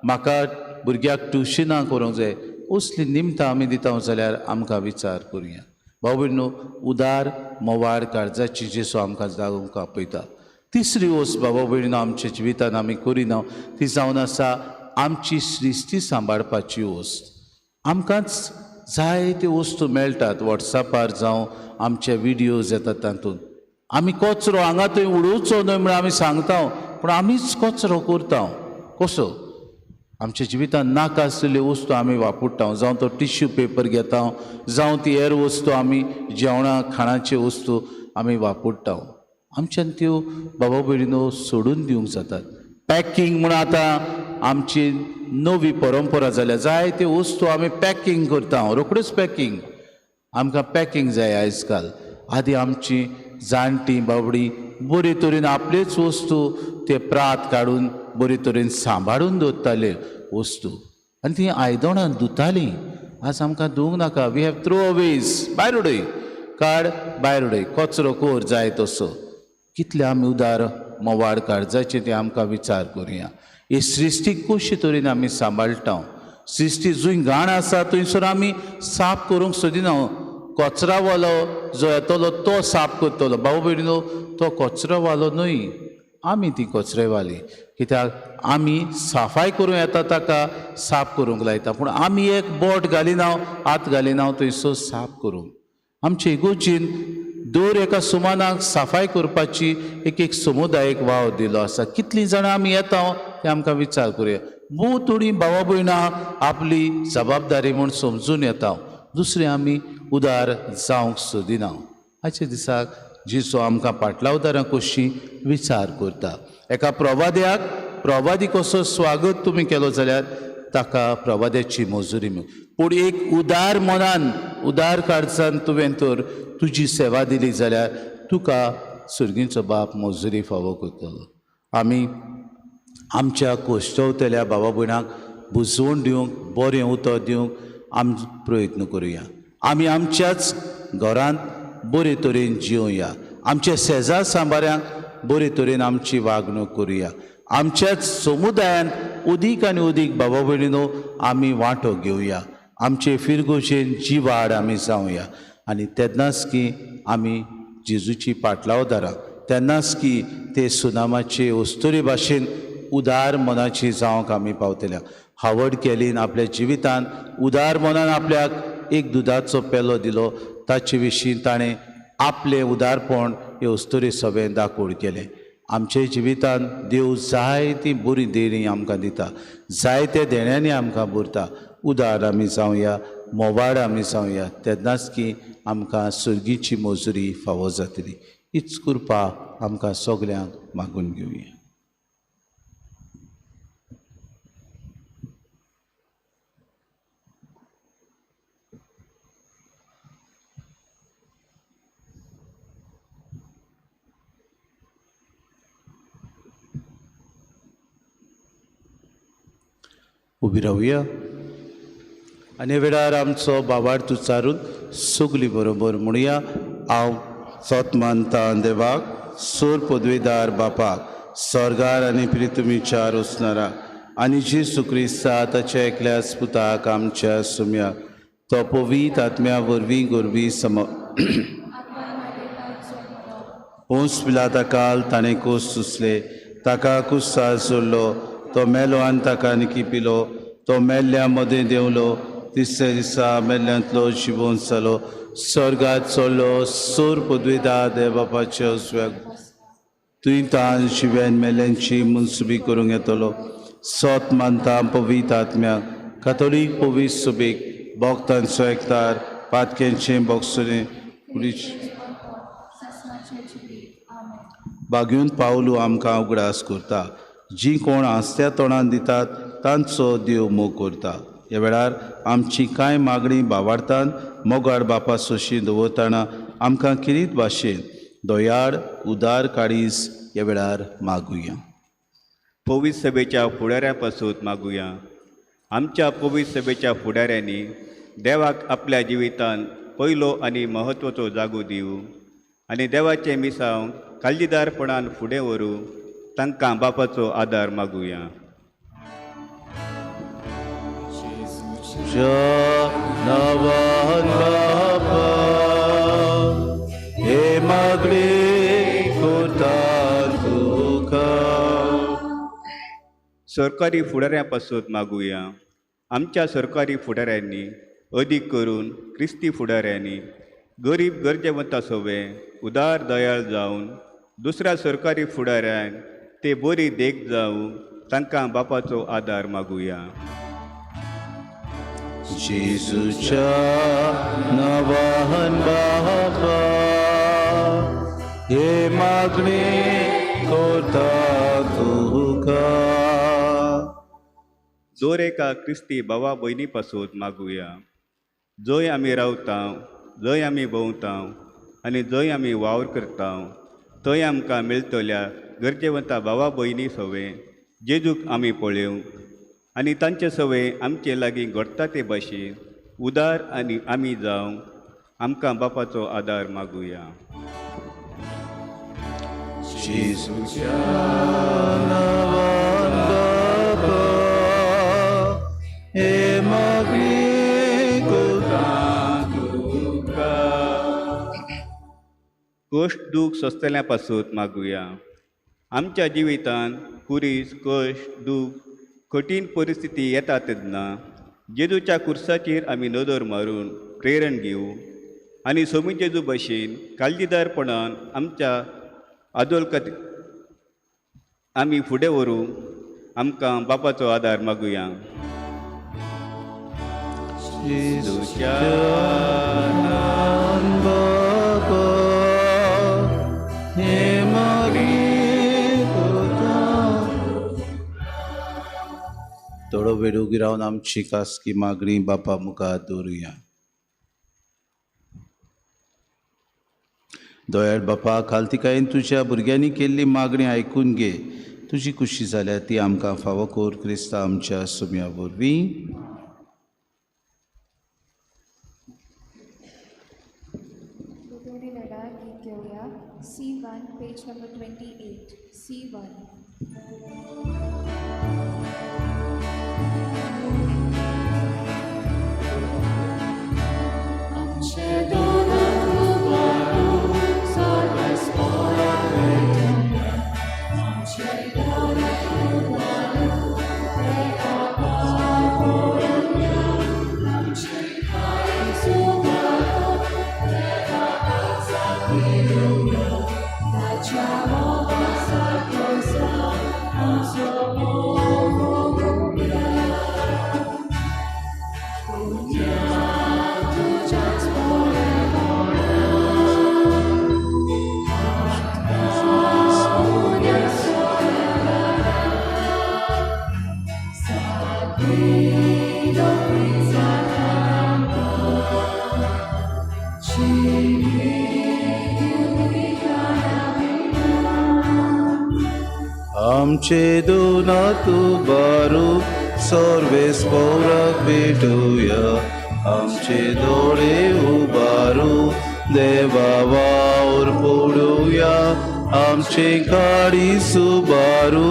म्हाका भुरग्याक ट्युशनां करूंक जाय, असली निमतां आमी दिता जाल्यार आमकां विचार करुया। भाव भयणो उदार मोवाळ काळजाची जेजू आमकां जागोवंक आपयता। तिसरी वस्त बाबा भयणो आमच्या जिवितान आमी करिना ती जावन आसा आमची सृश्टी सांबाळपाची वस्त। आमकांच जायत्यो वस्तू मेळटात वॉट्सॅपार जावं आमचे विडियोज येतात तातूंत आमी कचरो हांगा थंय उडोवचो न्हय म्हळ्यार आमी सांगता, पूण आमीच कचरो करता। कसो आमच्या जिवितान नाका आसलेल्यो वस्तू आमी वापरता, जावं तो टिश्यू पेपर घेता, जावं ती हेर वस्तू आमी जेवणा खाणाच्यो वस्तू आमी वापरता। आमच्यान त्यो बाबा भयणीनो सोडून दिवंक जातात। पॅकिंग म्हूण आतां आमची नवी परंपरा जाल्या, जायत्यो वस्तू आमी पॅकिंग करता, रोखड्योच पॅकिंग, आमकां पॅकिंग जाय आयज काल। आदी आमची जाणटी बाबडी बरे तरेन आपल्योच वस्तू ते प्रात काडून बरे तरेन सांबाळून दवरताले वस्तू आनी ती आयदनां धुतालीं। आज आमकां धुवंक नाका, we have throw अवेज, भायर उडय, काड भायर उडय, कचरो कोर जाय तसो। कितले आमी उदार मोवाळ काळजाचे ते आमकां विचार करुया। ही सृश्टी कशे तरेन आमी सांबाळटा, सृश्टी जंय घाण आसा थंयसर आमी साफ करूंक सोदिना। कचरावालो जो येतलो तो साफ करतलो, भाऊ भयणीनो तो कचरोवालो न्हय, आमी ती कचरेवाली, कित्याक आमी साफाय करूं येता ताका साफ करूंक लायता, पूण आमी एक बोट घालिना, हात घालिना थंयसर साफ करूंक। आमचे इगोर्जीन दर एका सुमानाक साफाय करपाची एक एक समुदायीक वाव दिलो आसा। कितलीं जाणां आमी येता तें आमकां विचार करुया। भोव थोडीं भावा भयणां आपली जबाबदारी म्हूण समजून येता, दुसरें आमी उदार जावंक सोदिना। आयच्या दिसाक जेजू आमकां पाटलावदारां कशी विचार करता। एका प्रवाद्याक प्रवादी कसो स्वागत तुमी केलो जाल्यार ताका प्रवाद्याची मजुरी मेळ, पूण एक उदार मनान उदार काळजान तुवें तर तुजी सेवा दिली जाल्यार तुका सुर्गींचो बाप मजुरी फावो करतलो। आमी आमच्या कोश्टवतल्या बाबा भयणांक बुजवण दिवंक, बरें उतर दिवंक आमी प्रयत्न करुया। आमी आमच्याच घरांत बरे तरेन जिवया, आमच्या शेजार सांबाऱ्यांक बरे तरेन आमची वागणूक करुया, आमच्याच समुदायांत अदीक आनी अदीक बाबा भयणीनो आमी वांटो घेवया, आमचे फिरगोशेन जिवाड आमी जावया आनी तेन्नाच की आमी जेजूची पाटलावदारां, तेन्नाच की ते सुनामाचे अस्तुरे भाशेन उदार मनाची जावंक आमी पावतल्या। हावर्ड केलीन आपल्या जिवितान उदार मनान आपल्याक एक दुदाचो पेलो दिलो, ताचे विशीं ताणें आपलें उदारपण हे अस्तुरे सभेन दाखोवड केलें। आमच्या जिवितान देव जायतीं बरीं देणीं आमकां दिता, जायत्या देण्यांनी आमकां भरता। उदार आमी जावया, मोवाळ आमी जावया, तेन्नाच की आमकां सुर्गीची मजुरी फावो जातली। हीच कृपा आमकां सगल्यांक मागून घेवया। उबी रावया आनी वेळार आमचो बाबार्थ उच्चारून सगली बरोबर म्हणया, हांव सत मानता देवाक, सोर पदवीदार बापाक, स्वर्गार आनी पृथ्वीच्या रोसणाराक, आनी जेजू क्रिस्ता ताच्या एकल्याच पुताक आमच्या सुम्याक, तो पवित्र आत्म्या वरवीं गोरवी सम पोंस पिलाता काल ताणें कोस सुसले, ताका कुस्तार सोडलो, तो मेलो आनी ताका निकी पिलो, तो मेल्ल्या मदें देंवलो, तिसऱ्या दिसा मेल्ल्यांतलो जिवोन जालो, स्वर्गात चडलो, सूर पदवीदा देवबापाच्या उजव्याक तुंय तान शिव्यान मेल्यांची मुनसुबी करूंक येतलो. सोत मानता पवित्र आत्म्याक, कातोलीक पवित्र सुबीक, भोक्तांचो एकतार, पातक्यांचें बोगसुलें कुडीच बागेवन पावलू आमकां उगडास करता. जी कोण आसत्या तोंडान दितात तांचो देव मोग करता. ह्या वेळार आमची कांय मागणी बावार्थान मोगाळ बापा सोशी दवरतना आमकां किरीत भाशेन दयाळ उदार काळीज ह्या वेळार मागुया. पवित्र सभेच्या फुडाऱ्या पासून मागुया. आमच्या पवित्र सभेच्या फुडाऱ्यांनी देवाक आपल्या जिवितान पयलो आनी म्हत्वाचो जागो दिवं आनी देवाचें मिसांव काळजीदारपणान फुडें व्हरूं तांकां बापाचो आदार मागुया. नांवान बापा हे मागणी करता तुका. सरकारी फुडाऱ्यां पासून मागुया. आमच्या सरकारी फुडाऱ्यांनी अदीक करून क्रिस्ती फुडाऱ्यांनी गरीब गरजेवंता सोवे उदार दयाळ जावन दुसऱ्या सरकारी फुडाऱ्यांक ते बरी देख जावं तांकां बापाचो आदार मागुया. जेजूच्या नांवान बापा हे मागणी करता तुका. जोर एका क्रिस्ती भावा भयणी पासून मागुया. जंय आमी रावता, जंय आमी भोंवता आनी जंय आमी वावर करता थंय आमकां मेळटल्या गरजेवंता भावा भयणी सवे जेजूक आमी पळोवंक आनी तांचे सवे आमचे लागीं घडटा ते भाशेन उदार आनी आमी जावंक आमकां बापाचो आदार मागुया. जेजूच्या नांवान बापा हे मागणी करता तुका. कश्ट दूख सोंसतल्या पासून मागुया. आमच्या जिवितांत कुरीस कश्ट दूख कठीण परिस्थिती येता तेन्ना जेजूच्या कुर्साचेर आमी नदर मारून प्रेरण घेवं आनी सोमी जेजू भशेन काळजीदारपणान आमच्या आदोलकत आमी फुडें व्हरूं आमकां बापाचो आदार मागुया. जेजूच्या नांवान बापा हे मागणी करता. थोडो वेळ उगी रावन आमची खासगी मागणी बापा मुखार दवरुया. दयाळ बापा, खालतिकायेन तुज्या भुरग्यांनी केल्ली मागणी आयकून घे. तुजी खुशी जाल्या ती आमकां फावो कर क्रिस्ता आमच्या सुम्या वरवीं. दोनी वेळार गीत घेवया. C1 page number 28. C1. आमचे दोना तू बारू सर्वेस पौराक भेटूया. आमचे दोळे उबारू देवा वावर पडुया. आमचे काळी सुबारू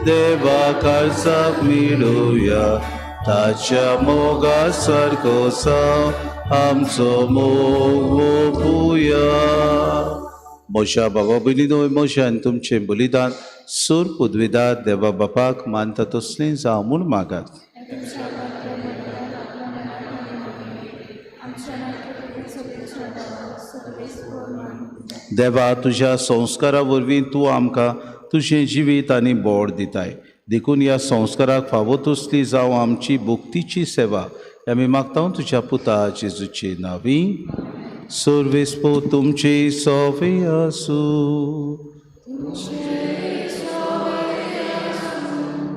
देवा काळजाक मेळुया. ताच्या मोगा सारको साव आमचो मोग ओपुया. म्हज्या बाबा भयणीनो, म्हज्या आनी तुमचें बलिदान सूर पुदविदार देवा बापाक मानता तसलें जावं म्हूण मागात. तुमच्या आपल्या मनान आपल्या मनान देवा, तुज्या संस्कारा वरवीं तूं आमकां तुजें जिवीत आनी बोड दिताय, देखून ह्या संस्काराक फावो तसली जावं आमची भक्तीची सेवा. आमी मागता तुज्या पुता जेजूचे नांवी. सर्वेस्पो तुमचे सोवे आसूं.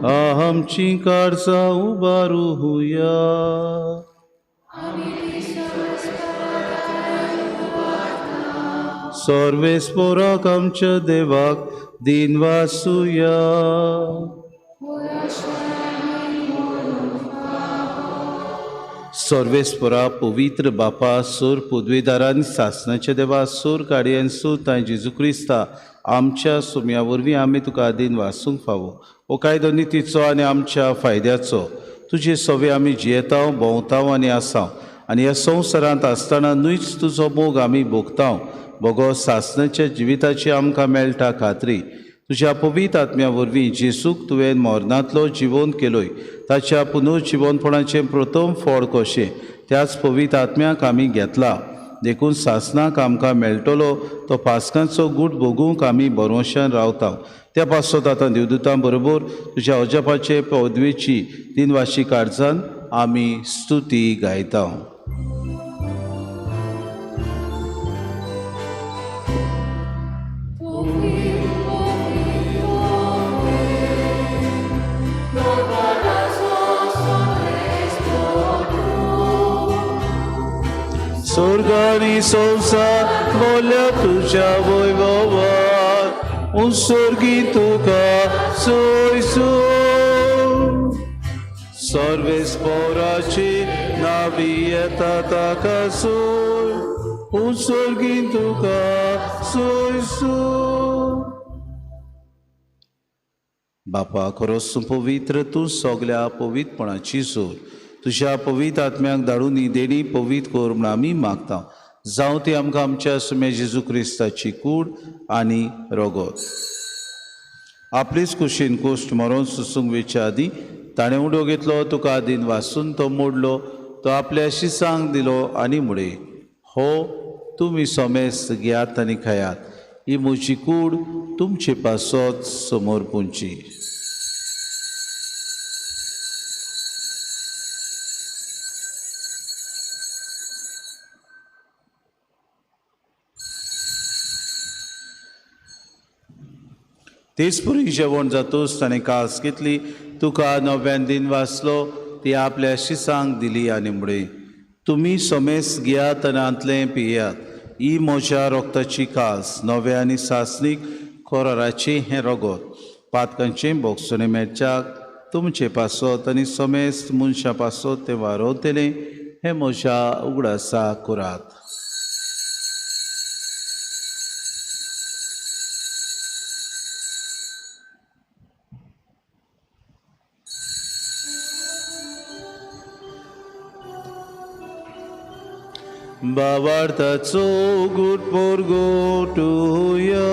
आमची काळजां उबारुया. सर्वेस्पोराक आमच्या देवाक दिन वासुया. सर्वेस्पोरा पवित्र बापा, सोर पदवेदारान सासनाच्या देवा, सोर काडयेन सोर जेजू क्रिस्ता आमच्या सुम्या वरवीं आमी तुका दिन वासूंक फावो. हो कायदो नितीचो आनी आमच्या फायद्याचो. तुजे सवे आमी जियेताव, भोंवताव आनी आसाव, आनी ह्या संवसारांत आसतना न्हूच तुजो मोग आमी भोगताव. भोगो सासनाच्या जिविताची आमकां मेळटा खात्री. तुज्या पवित्र आत्म्या वरवीं जेसूक तुवें मरणांतलो जिवोन केलोय, ताच्या पुनर्जिवनपणाचें प्रथम फळ कशें त्याच पवित्र आत्म्याक आमी घेतला. देखून सासनाक आमकां मेळटलो तो पास्कांचो गूट भोगूंक आमी भरवंशान रावता. त्या पासत आतां देवदूतां बरोबर तुज्या अजापाचे पदवेची दिनवाशी काळजान आमी स्तुती गायता. स्वर्गानी संवसार बोल्या तुज्या वैभवान, उत्सर्गी तुका सोय सोय. सर्वेस्पोराची नावी येता ताका सोय, उत्सर्गी तुका सोय सोय. बापा, खरोच तूं पवित्र, तूं सगल्या पवित्रपणाची सोर. तुज्या पवित्र आत्म्याक धाडून ही देणी पवित्र कर म्हूण आमी मागता. जावं ती आमकां आमच्या सुम्या जेजू क्रिस्ताची कूड आनी रगत. आपलेच कुशीन कोश्ट मरोन सुसूंक वेच्या आदीं ताणें उडो घेतलो, तुका दिन वासून तो मोडलो, तो आपल्या शिसांक दिलो आनी मुडे, हो तुमी सोमेस्त घेयात आनी खायात, ही म्हजी कूड तुमचे पासत समोर पुंची. तेच पुरी जेवण जातूच ताणें कास घेतली, तुका नव्यान दिन वाचलो, ती आपल्या शिसांक दिली आनी मुडे, तुमी सोमेस घेयात आनी आंतलें पियात, ही म्हज्या रोगताची कास, नव्या आनी सासणीक कोराराचें हें रगत, पातकांचें बोगसणें मेळच्याक तुमचे पासत आनी सोमेस्त मनशां पासत तें वारोवतलें, हें म्हज्या उगडासा करात. बाबार्थाचो गुट पोरगोटुया.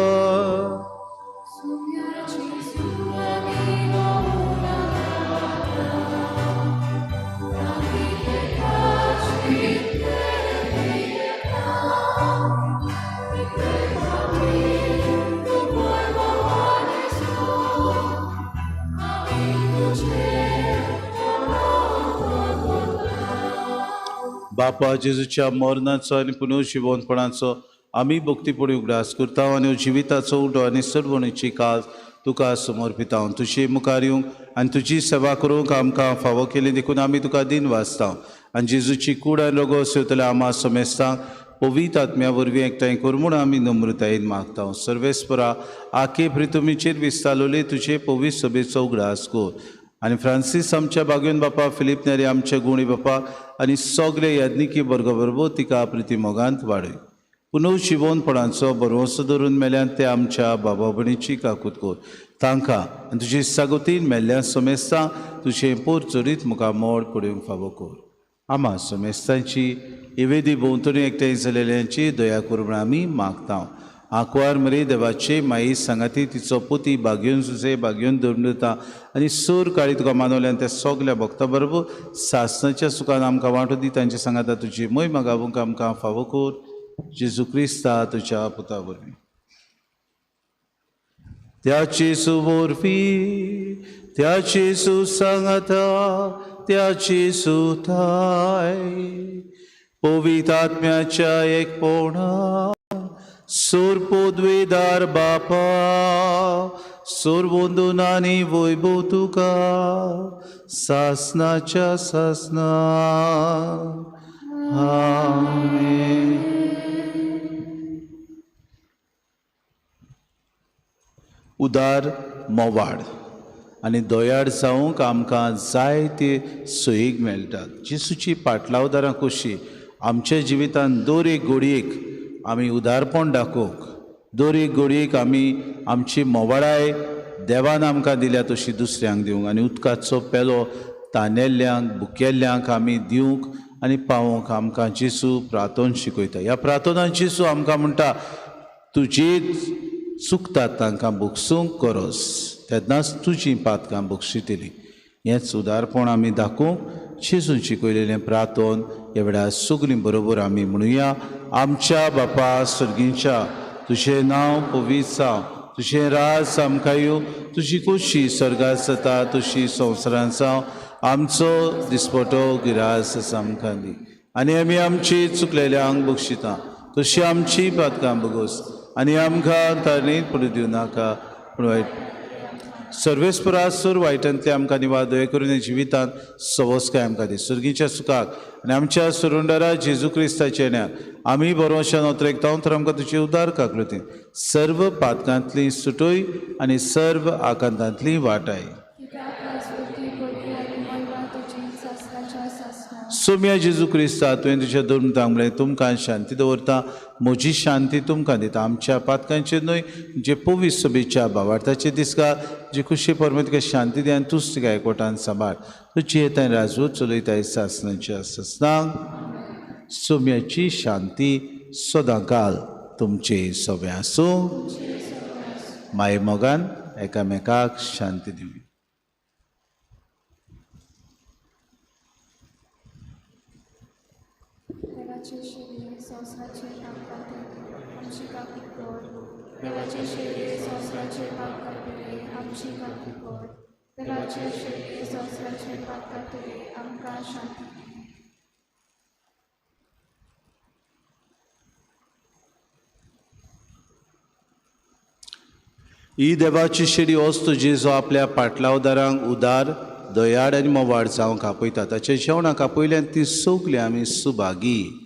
बापा, जेजूच्या मरणाचो आनी पुनर्जिवनपणाचो आमी भक्तीपणी उगडास करता आनी जिविताचो उडो आनी सरवणीची काज तुका समर्पिता. तुजे मुखार येवंक आनी तुजी सेवा करूंक आमकां फावो केली देखून आमी तुका दिन वाचता. आनी जेजूची कूड आनी रोगो सेवतल्या आमा समेस्तांक पवित्र आत्म्या वरवीं एकठांय कर म्हूण आमी नम्रतायेन मागता. सर्वेस्परा, आखे प्रितुमीचेर विस्तारलोले तुजे पवित्र सभेचो उगडास कर. आनी फ्रांसीस आमच्या बागेवन बापा, फिलीप नेरी आमच्या गुणी बापा आनी सगळे याज्ञिकी वर्ग बरोबर तिका प्रिती मोगांत वाडय. पुनर्जिवनपणाचो भरवंसो धरून मेल्यान ते आमच्या बाबा भयणीची काकूत कर. तांकां आनी तुजे सागोतीन मेल्ल्या समेस्तां तुजें पोर चरीत मुखार मोड पडूंक फावो कर. आमा समेस्तांची इवेदी भोंवतणी एकठांय जालेल्यांची दया कर म्हूण आमी मागता. आंकवार मरी देवाचे माई सांगाती तिचो पुती बागयोन सुसे बागयोन दवरता आनी सूर काळी तुका मानवल्यान त्या सगल्या भक्ता बरोबर सासनाच्या सुखान आमकां वांटो दी. तांचे सांगाता तुजी मोय मागावूंक आमकां फावो कर जेजू क्रिस्ता तुज्या पुता वरवीं. त्या जेजू वरवीं, त्या जेजू सांगाता, त्या जेजू थाय पवित्र आत्म्याच्या एकपणा सूर पदवेदार बापा सूर वंदून आनी वैभव तुका सासनाच्या सासना. आमेन. उदार मोवाड आनी दयाळ जावंक आमकां जायते सोयीक मेळटात. जेजूची पाटलावदारां कशी आमच्या जिवितांत दर एक घडयेक आमी उदारपण दाखोवंक, दर एक घडयेक आमी आमची मोवाळाय देवान आमकां दिल्या तशी दुसऱ्यांक दिवंक आनी उदकाचो पेलो तानेल्ल्यांक भुकेल्ल्यांक आमी दिवंक आनी पावोवंक आमकां जेजू प्रार्थन शिकयता. ह्या प्रार्थनान जेजू आमकां म्हणटा तुजी चुकतात तांकां भोगसूंक गरज, तेन्नाच तुजी पातकां भोगशितली. हेंच उदारपण आमी दाखोवंक जेजून शिकयलेलें प्रार्थन ह्या वेळार सगळीं बरोबर आमी म्हणुया. आमच्या बापा सर्गींच्या, तुजें नांव पवित्र जावं, तुजें राज आमकां येवं, तुजी खोशी स्वर्गांत जाता तशी संवसारांत जावं. आमचो दिसपटो गिरास आमकां दी आनी आमी आमची चुकलेल्यांक बक्षिता तशी आमची पातकां बगोस आनी आमकां तारणीत पडूं दिवं नाका पूण वायट सर्वेस्परा सूर वायटांतले आमकां निवार दया करून जिवितांत सवस्काय आमकां दी. सुर्गीच्या सुखाक आनी आमच्या सुरुंडरा जेजू क्रिस्ताच्या न्याक आमी बरोवशान ओतरेकता तर आमकां तुजी उदार काकलुती सर्व पातकांतली सुटोय आनी सर्व आकांतांतली वाटाय. सोम्या जेजू क्रिस्ता तुवें तुज्या दोन म्हणलें तुमकां शांती दवरता, म्हजी शांती तुमकां दिता. आमच्या पातकांचेर न्हय जे पवित्र सभेच्या भावार्थाचे दिसका जे खुशी परमेत तुका शांती दी आनी तूंच तुका एकवटान सांबाळ. तुजी येताय राजू चलयताय सासनाच्या सासनांक. सोम्याची शांती सदांकाल तुमचे सगळें आसूं. माये मोगान एकामेकाक शांती दिवया. देवाचे शेरे संवसाराचे पाप काडटले आमची काकूट कर. देवाचे शेरे संवसाराचे पाप काडटले आमची काकूट कर. देवाचे शेरे संवसाराचे पाप काडटले आमकां शांती दी. ही देवाची शेरी वस्तू जेजू आपल्या पाटलावदारांक उदार दयाळ आनी मोवाळ जावंक आपयता. ताच्या जेवणाक आपयल्यान ती सगळीं आमी सुभागी.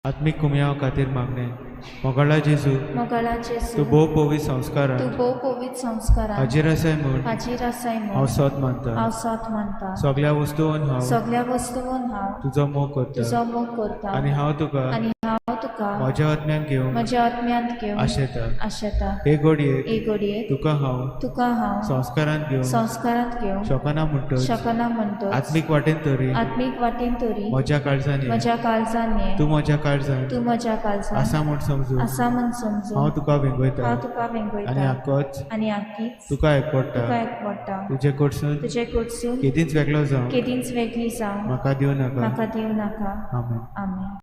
आत्मीक कुमयाव खातीर मागणें. मोगाळा जेजू, मोगाळा जेजू, तूं भोव पवित्र संस्कारान, तूं भोव पवित्र संस्कारान हाजीर आसाय म्हूण, हाजीर आसाय म्हूण हांव सत मानता, हांव सत मानता. सगळ्या वस्तून हांव, सगळ्या वस्तून हांव तुजो मोग करता, तुजो मोग करता आनी हांव तुका, आनी हांव तुका म्हज्या आत्म्यान घेवन, म्हज्या आत्म्यांत घेवन आशेता, आशेता. हे घडयेक, हे घडयेक तुका हांव, तुका हांव संस्कारांत घेवन, संस्कारांत घेवन शकना म्हणटच, शकना म्हणटच आत्मीक वाटेन तरी, आत्मीक वाटेन तरी म्हज्या काळजान, म्हज्या काळजान ये, तूं म्हज्या काळजान, तूं म्हज्या काळजान आसा म्हूण समजून, आसा म्हूण समजून हांव तुका वेंगयता, हांव तुका वेंगयता आनी आकोच, आनी आकीच तुका एकवटा, तुका एकवटा. तुजे कडसून, तुजे कडसून केदींच वेगळो जावं, केदींच वेगळी जावं म्हाका दिवं नाका, म्हाका दिवं नाका. आमेन. आमेन.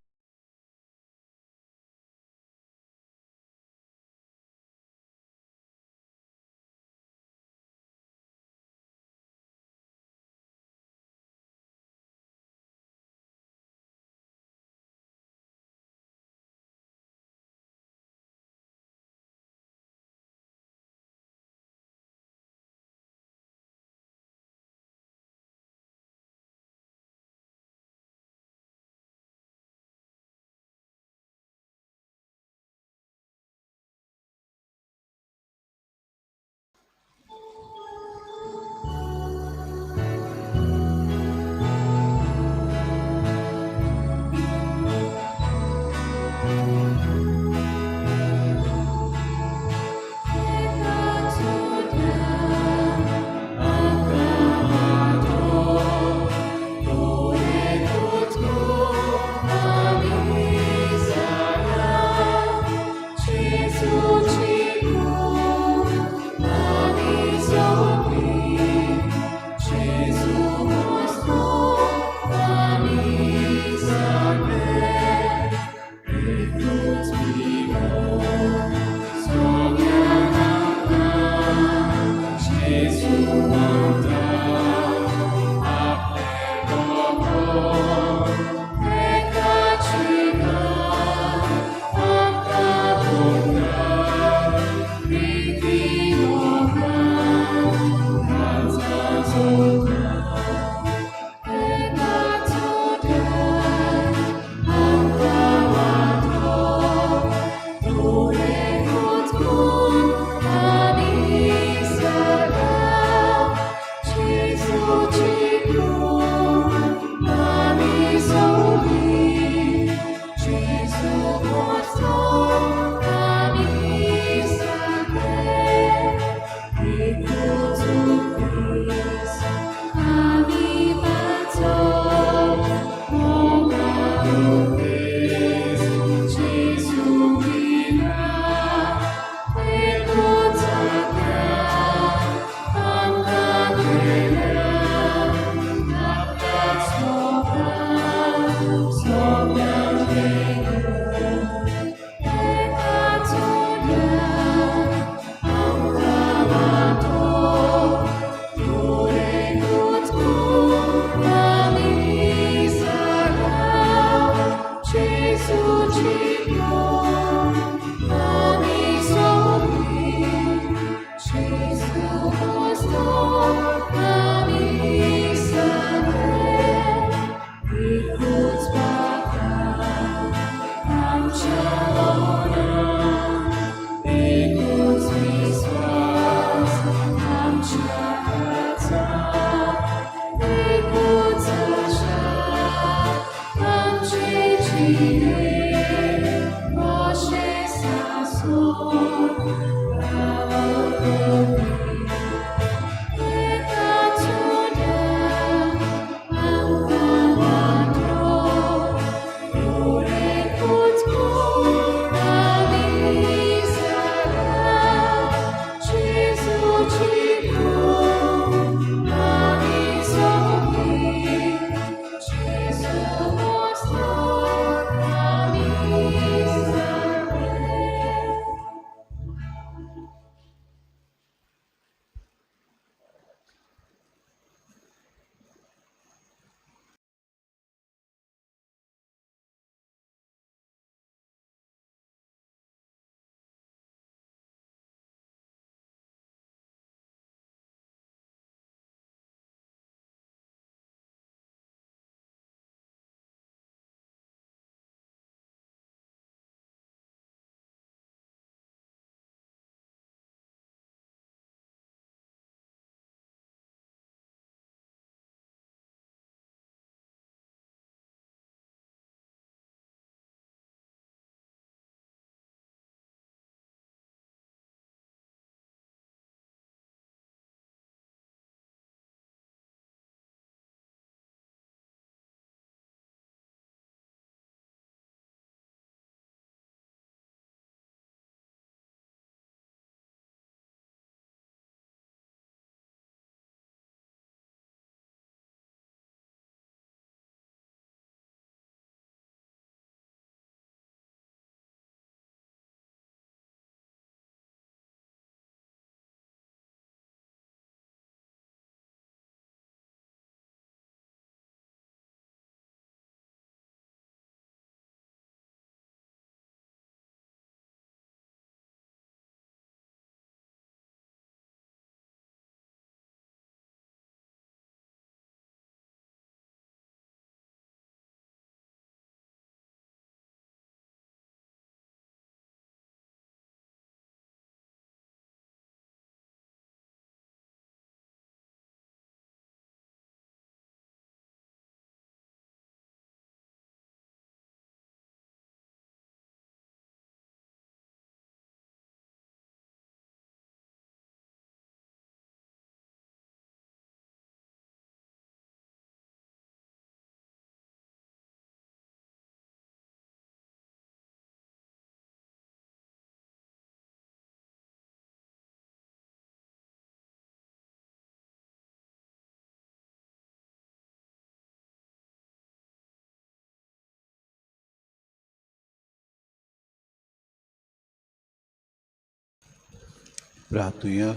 प्रार्थुया.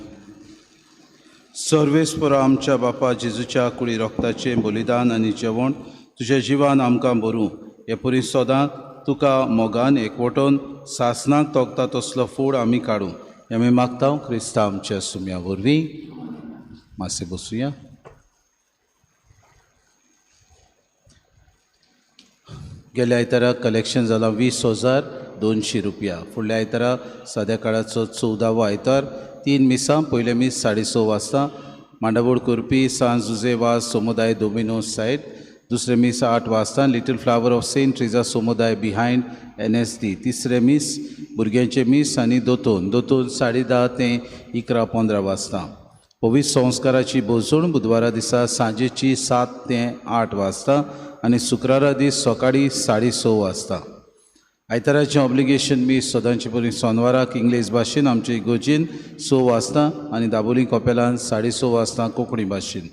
सर्वेस्परा आमच्या बापा जेजूच्या कुडी रोगताचें बलिदान आनी जेवण तुज्या जिवान आमकां भरूं हे परी सदां तुका मोगान एकवटोन सासनाक तोगता तसलो फूड आमी काडूं हें आमी मागता क्रिस्तांव आमच्या सुम्या वरवीं. मातशें बसुया. गेल्या आयतारा कलेक्शन जालां 20,200 रुपया. फुडल्या आयतारा साद्या काळाचो 14वो आयतार 3 मिसां. पयलें मीस 6:30 वाजता मांडावळ करपी सांत जुजे वाज समुदाय दोमिनो सायड. दुसरें मीस 8 वाजता little flower of saint Teresa समुदाय बिहायंड NSD. तिसरें मीस भुरग्यांचें मीस आनी दोतोन 10:30 ते 11:15 वाजता. पवित्र संस्काराची भोजवण बुधवारा दिसा सांजेची 7 ते 8 वाजता आनी शुक्रारा दीस सकाळी 6:30 वाजता. आयताराचें ऑब्लिगेशन मीस सदांचे परी सोनवाराक इंग्लीश भाशेन आमचे इगोर्जेन 6 वाजता आनी दाबोली कपेलान 6:30 वाजता कोंकणी भाशेन.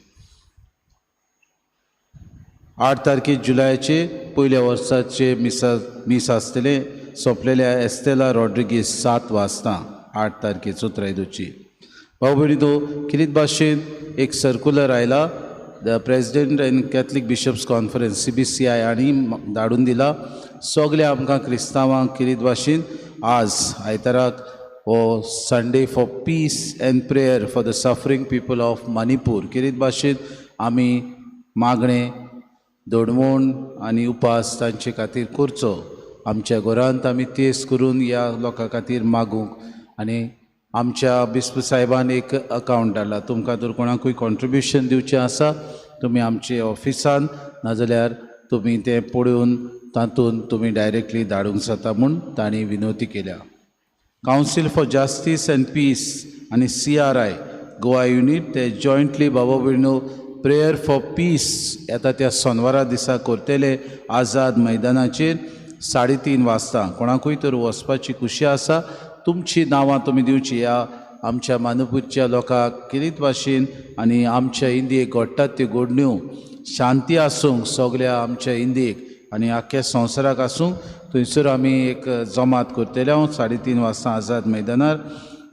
8 तारखे जुलयाचे पयल्या वर्साचे मीस आसतलें सोंपलेल्या एस्तेला रॉड्रिगीस 7 वाजता 8 तारखे चोत्रायदोची. भाव भयणी तो किरीत भाशेन एक सर्कुलर आयला the president and Catholic bishops conference CBCI हांणी धाडून दिला सगल्या आमकां क्रिस्तांवांक किरीत भाशेन आज आयताराक हो Sunday for peace and prayer for the suffering people of Manipur किरीत भाशेन आमी मागणें दडवण आनी उपास तांचे खातीर करचो. आमच्या घरांत आमी तेज करून ह्या लोकां खातीर मागूंक आनी आमच्या बिस्प साहेबान एक अकावंट धाडला. तुमकां जर कोणाकूय कॉन्ट्रिब्युशन दिवचें आसा तुमी आमचे ऑफिसान नाजाल्यार तुमी तें पळोवन तातूंत तुमी डायरेक्टली धाडूंक जाता म्हूण तांणी विनवती केल्या. Council for justice and peace आनी CRI Goa unit ते जॉयंटली बाबा भयणो प्रेयर फॉर पीस येता त्या सोनवारा दिसा करतले आझाद मैदानाचेर 3:30 वाजता. कोणाकूय तर वचपाची खुशी आसा तुमची नांवां तुमी दिवची. ह्या आमच्या मानुपूरच्या लोकांक किरीत भाशेन आनी आमच्या इंदियेक घडटात त्यो घडण्यो शांती आसूंक सगल्या आमच्या इंदियेक आनी आख्ख्या संवसाराक आसूंक थंयसर आमी एक जमात करतले हांव 3:30 वाजता आझाद मैदानार.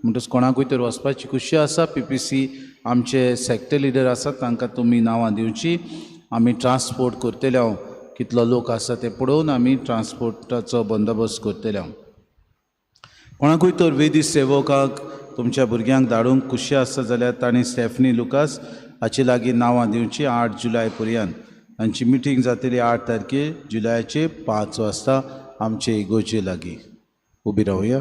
म्हणटकच कोणाकूय तर वचपाची खुशी आसा PPC आमचे सेक्टर लिडर आसात तांकां तुमी नांवां दिवची. आमी ट्रान्सपोर्ट करतले हांव कितलो लोक आसा ते पळोवन आमी ट्रान्सपोर्टाचो बंदोबस्त करतले हांव. कोणाकूय तर वेदी सेवकाक तुमच्या भुरग्यांक धाडूंक खुशी आसा जाल्यार तांणी स्टेफनी लुकास हाचे लागीं नांवां दिवची 8 जुलय पर्यंत. तांची मिटींग जातली 8 तारखे जुलयाचे 5 वाजता आमचे इगोर्जे लागीं. उबी रावया.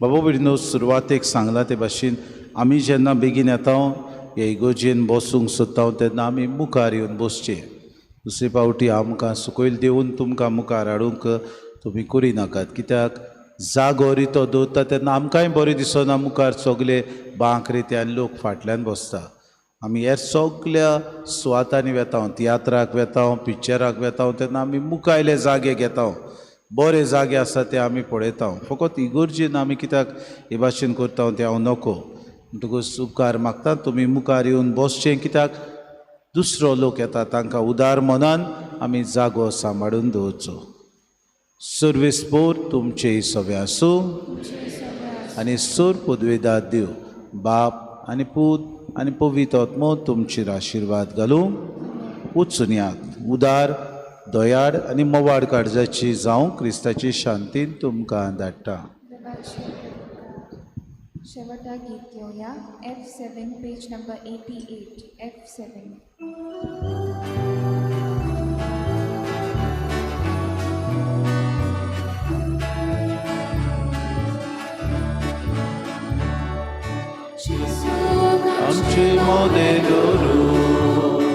बाबा भयणीनो सुरवातेक सांगलां ते भाशेन आमी जेन्ना बेगीन येता हे इगोर्जेन बसूंक सोदता तेन्ना आमी मुखार येवन बसचें. दुसरे पावटी आमकां सकयल देंवून तुमकां मुखार हाडूंक तुमी करिनाकात कित्याक जागो रितो दवरता तेन्ना आमकांय बरें दिसना. मुखार सगले बांक रिते आनी लोक फाटल्यान बसता. आमी हेर सगल्या सुवातांनी वेता, तियात्राक वेता, पिक्चराक वेता तेन्ना आमी मुखायले जागे घेता, बरे जागे आसा ते आमी पळयता. फकत इगोर्जेन आमी कित्याक हे भाशेन करता तें हांव नको. म्हणटकूच उपकार मागता तुमी मुखार येवन बसचें कित्याक दुसरो लोक येता तांकां उदार मनान आमी जागो सांबाळून दवरचो. सर्वेस पोर तुमचे सगळे आसूं आनी सोर पदवेदार देव बाप आनी पूत आनी पवित्र आत्मो तुमचेर आशिर्वाद घालूं. वचून यात उदार दयाळ आनी मोवाड काळजाची जावं क्रिस्ताची शांतीन तुमकां धाडटा. शेवटा गीत घेवया F7 page number 88 F7. आमचे मोदे दवरून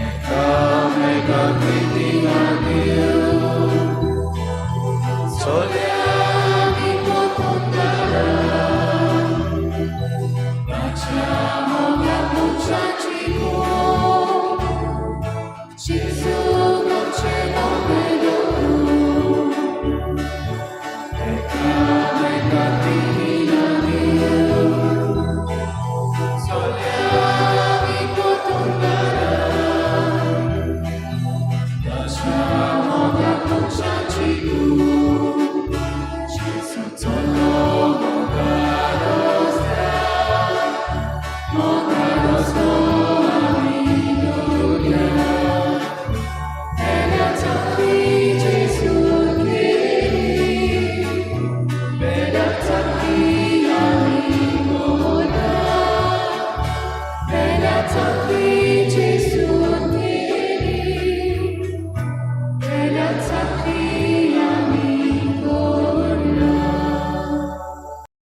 एकामेकाक प्रितीन दिवं Gesù non c'è nome.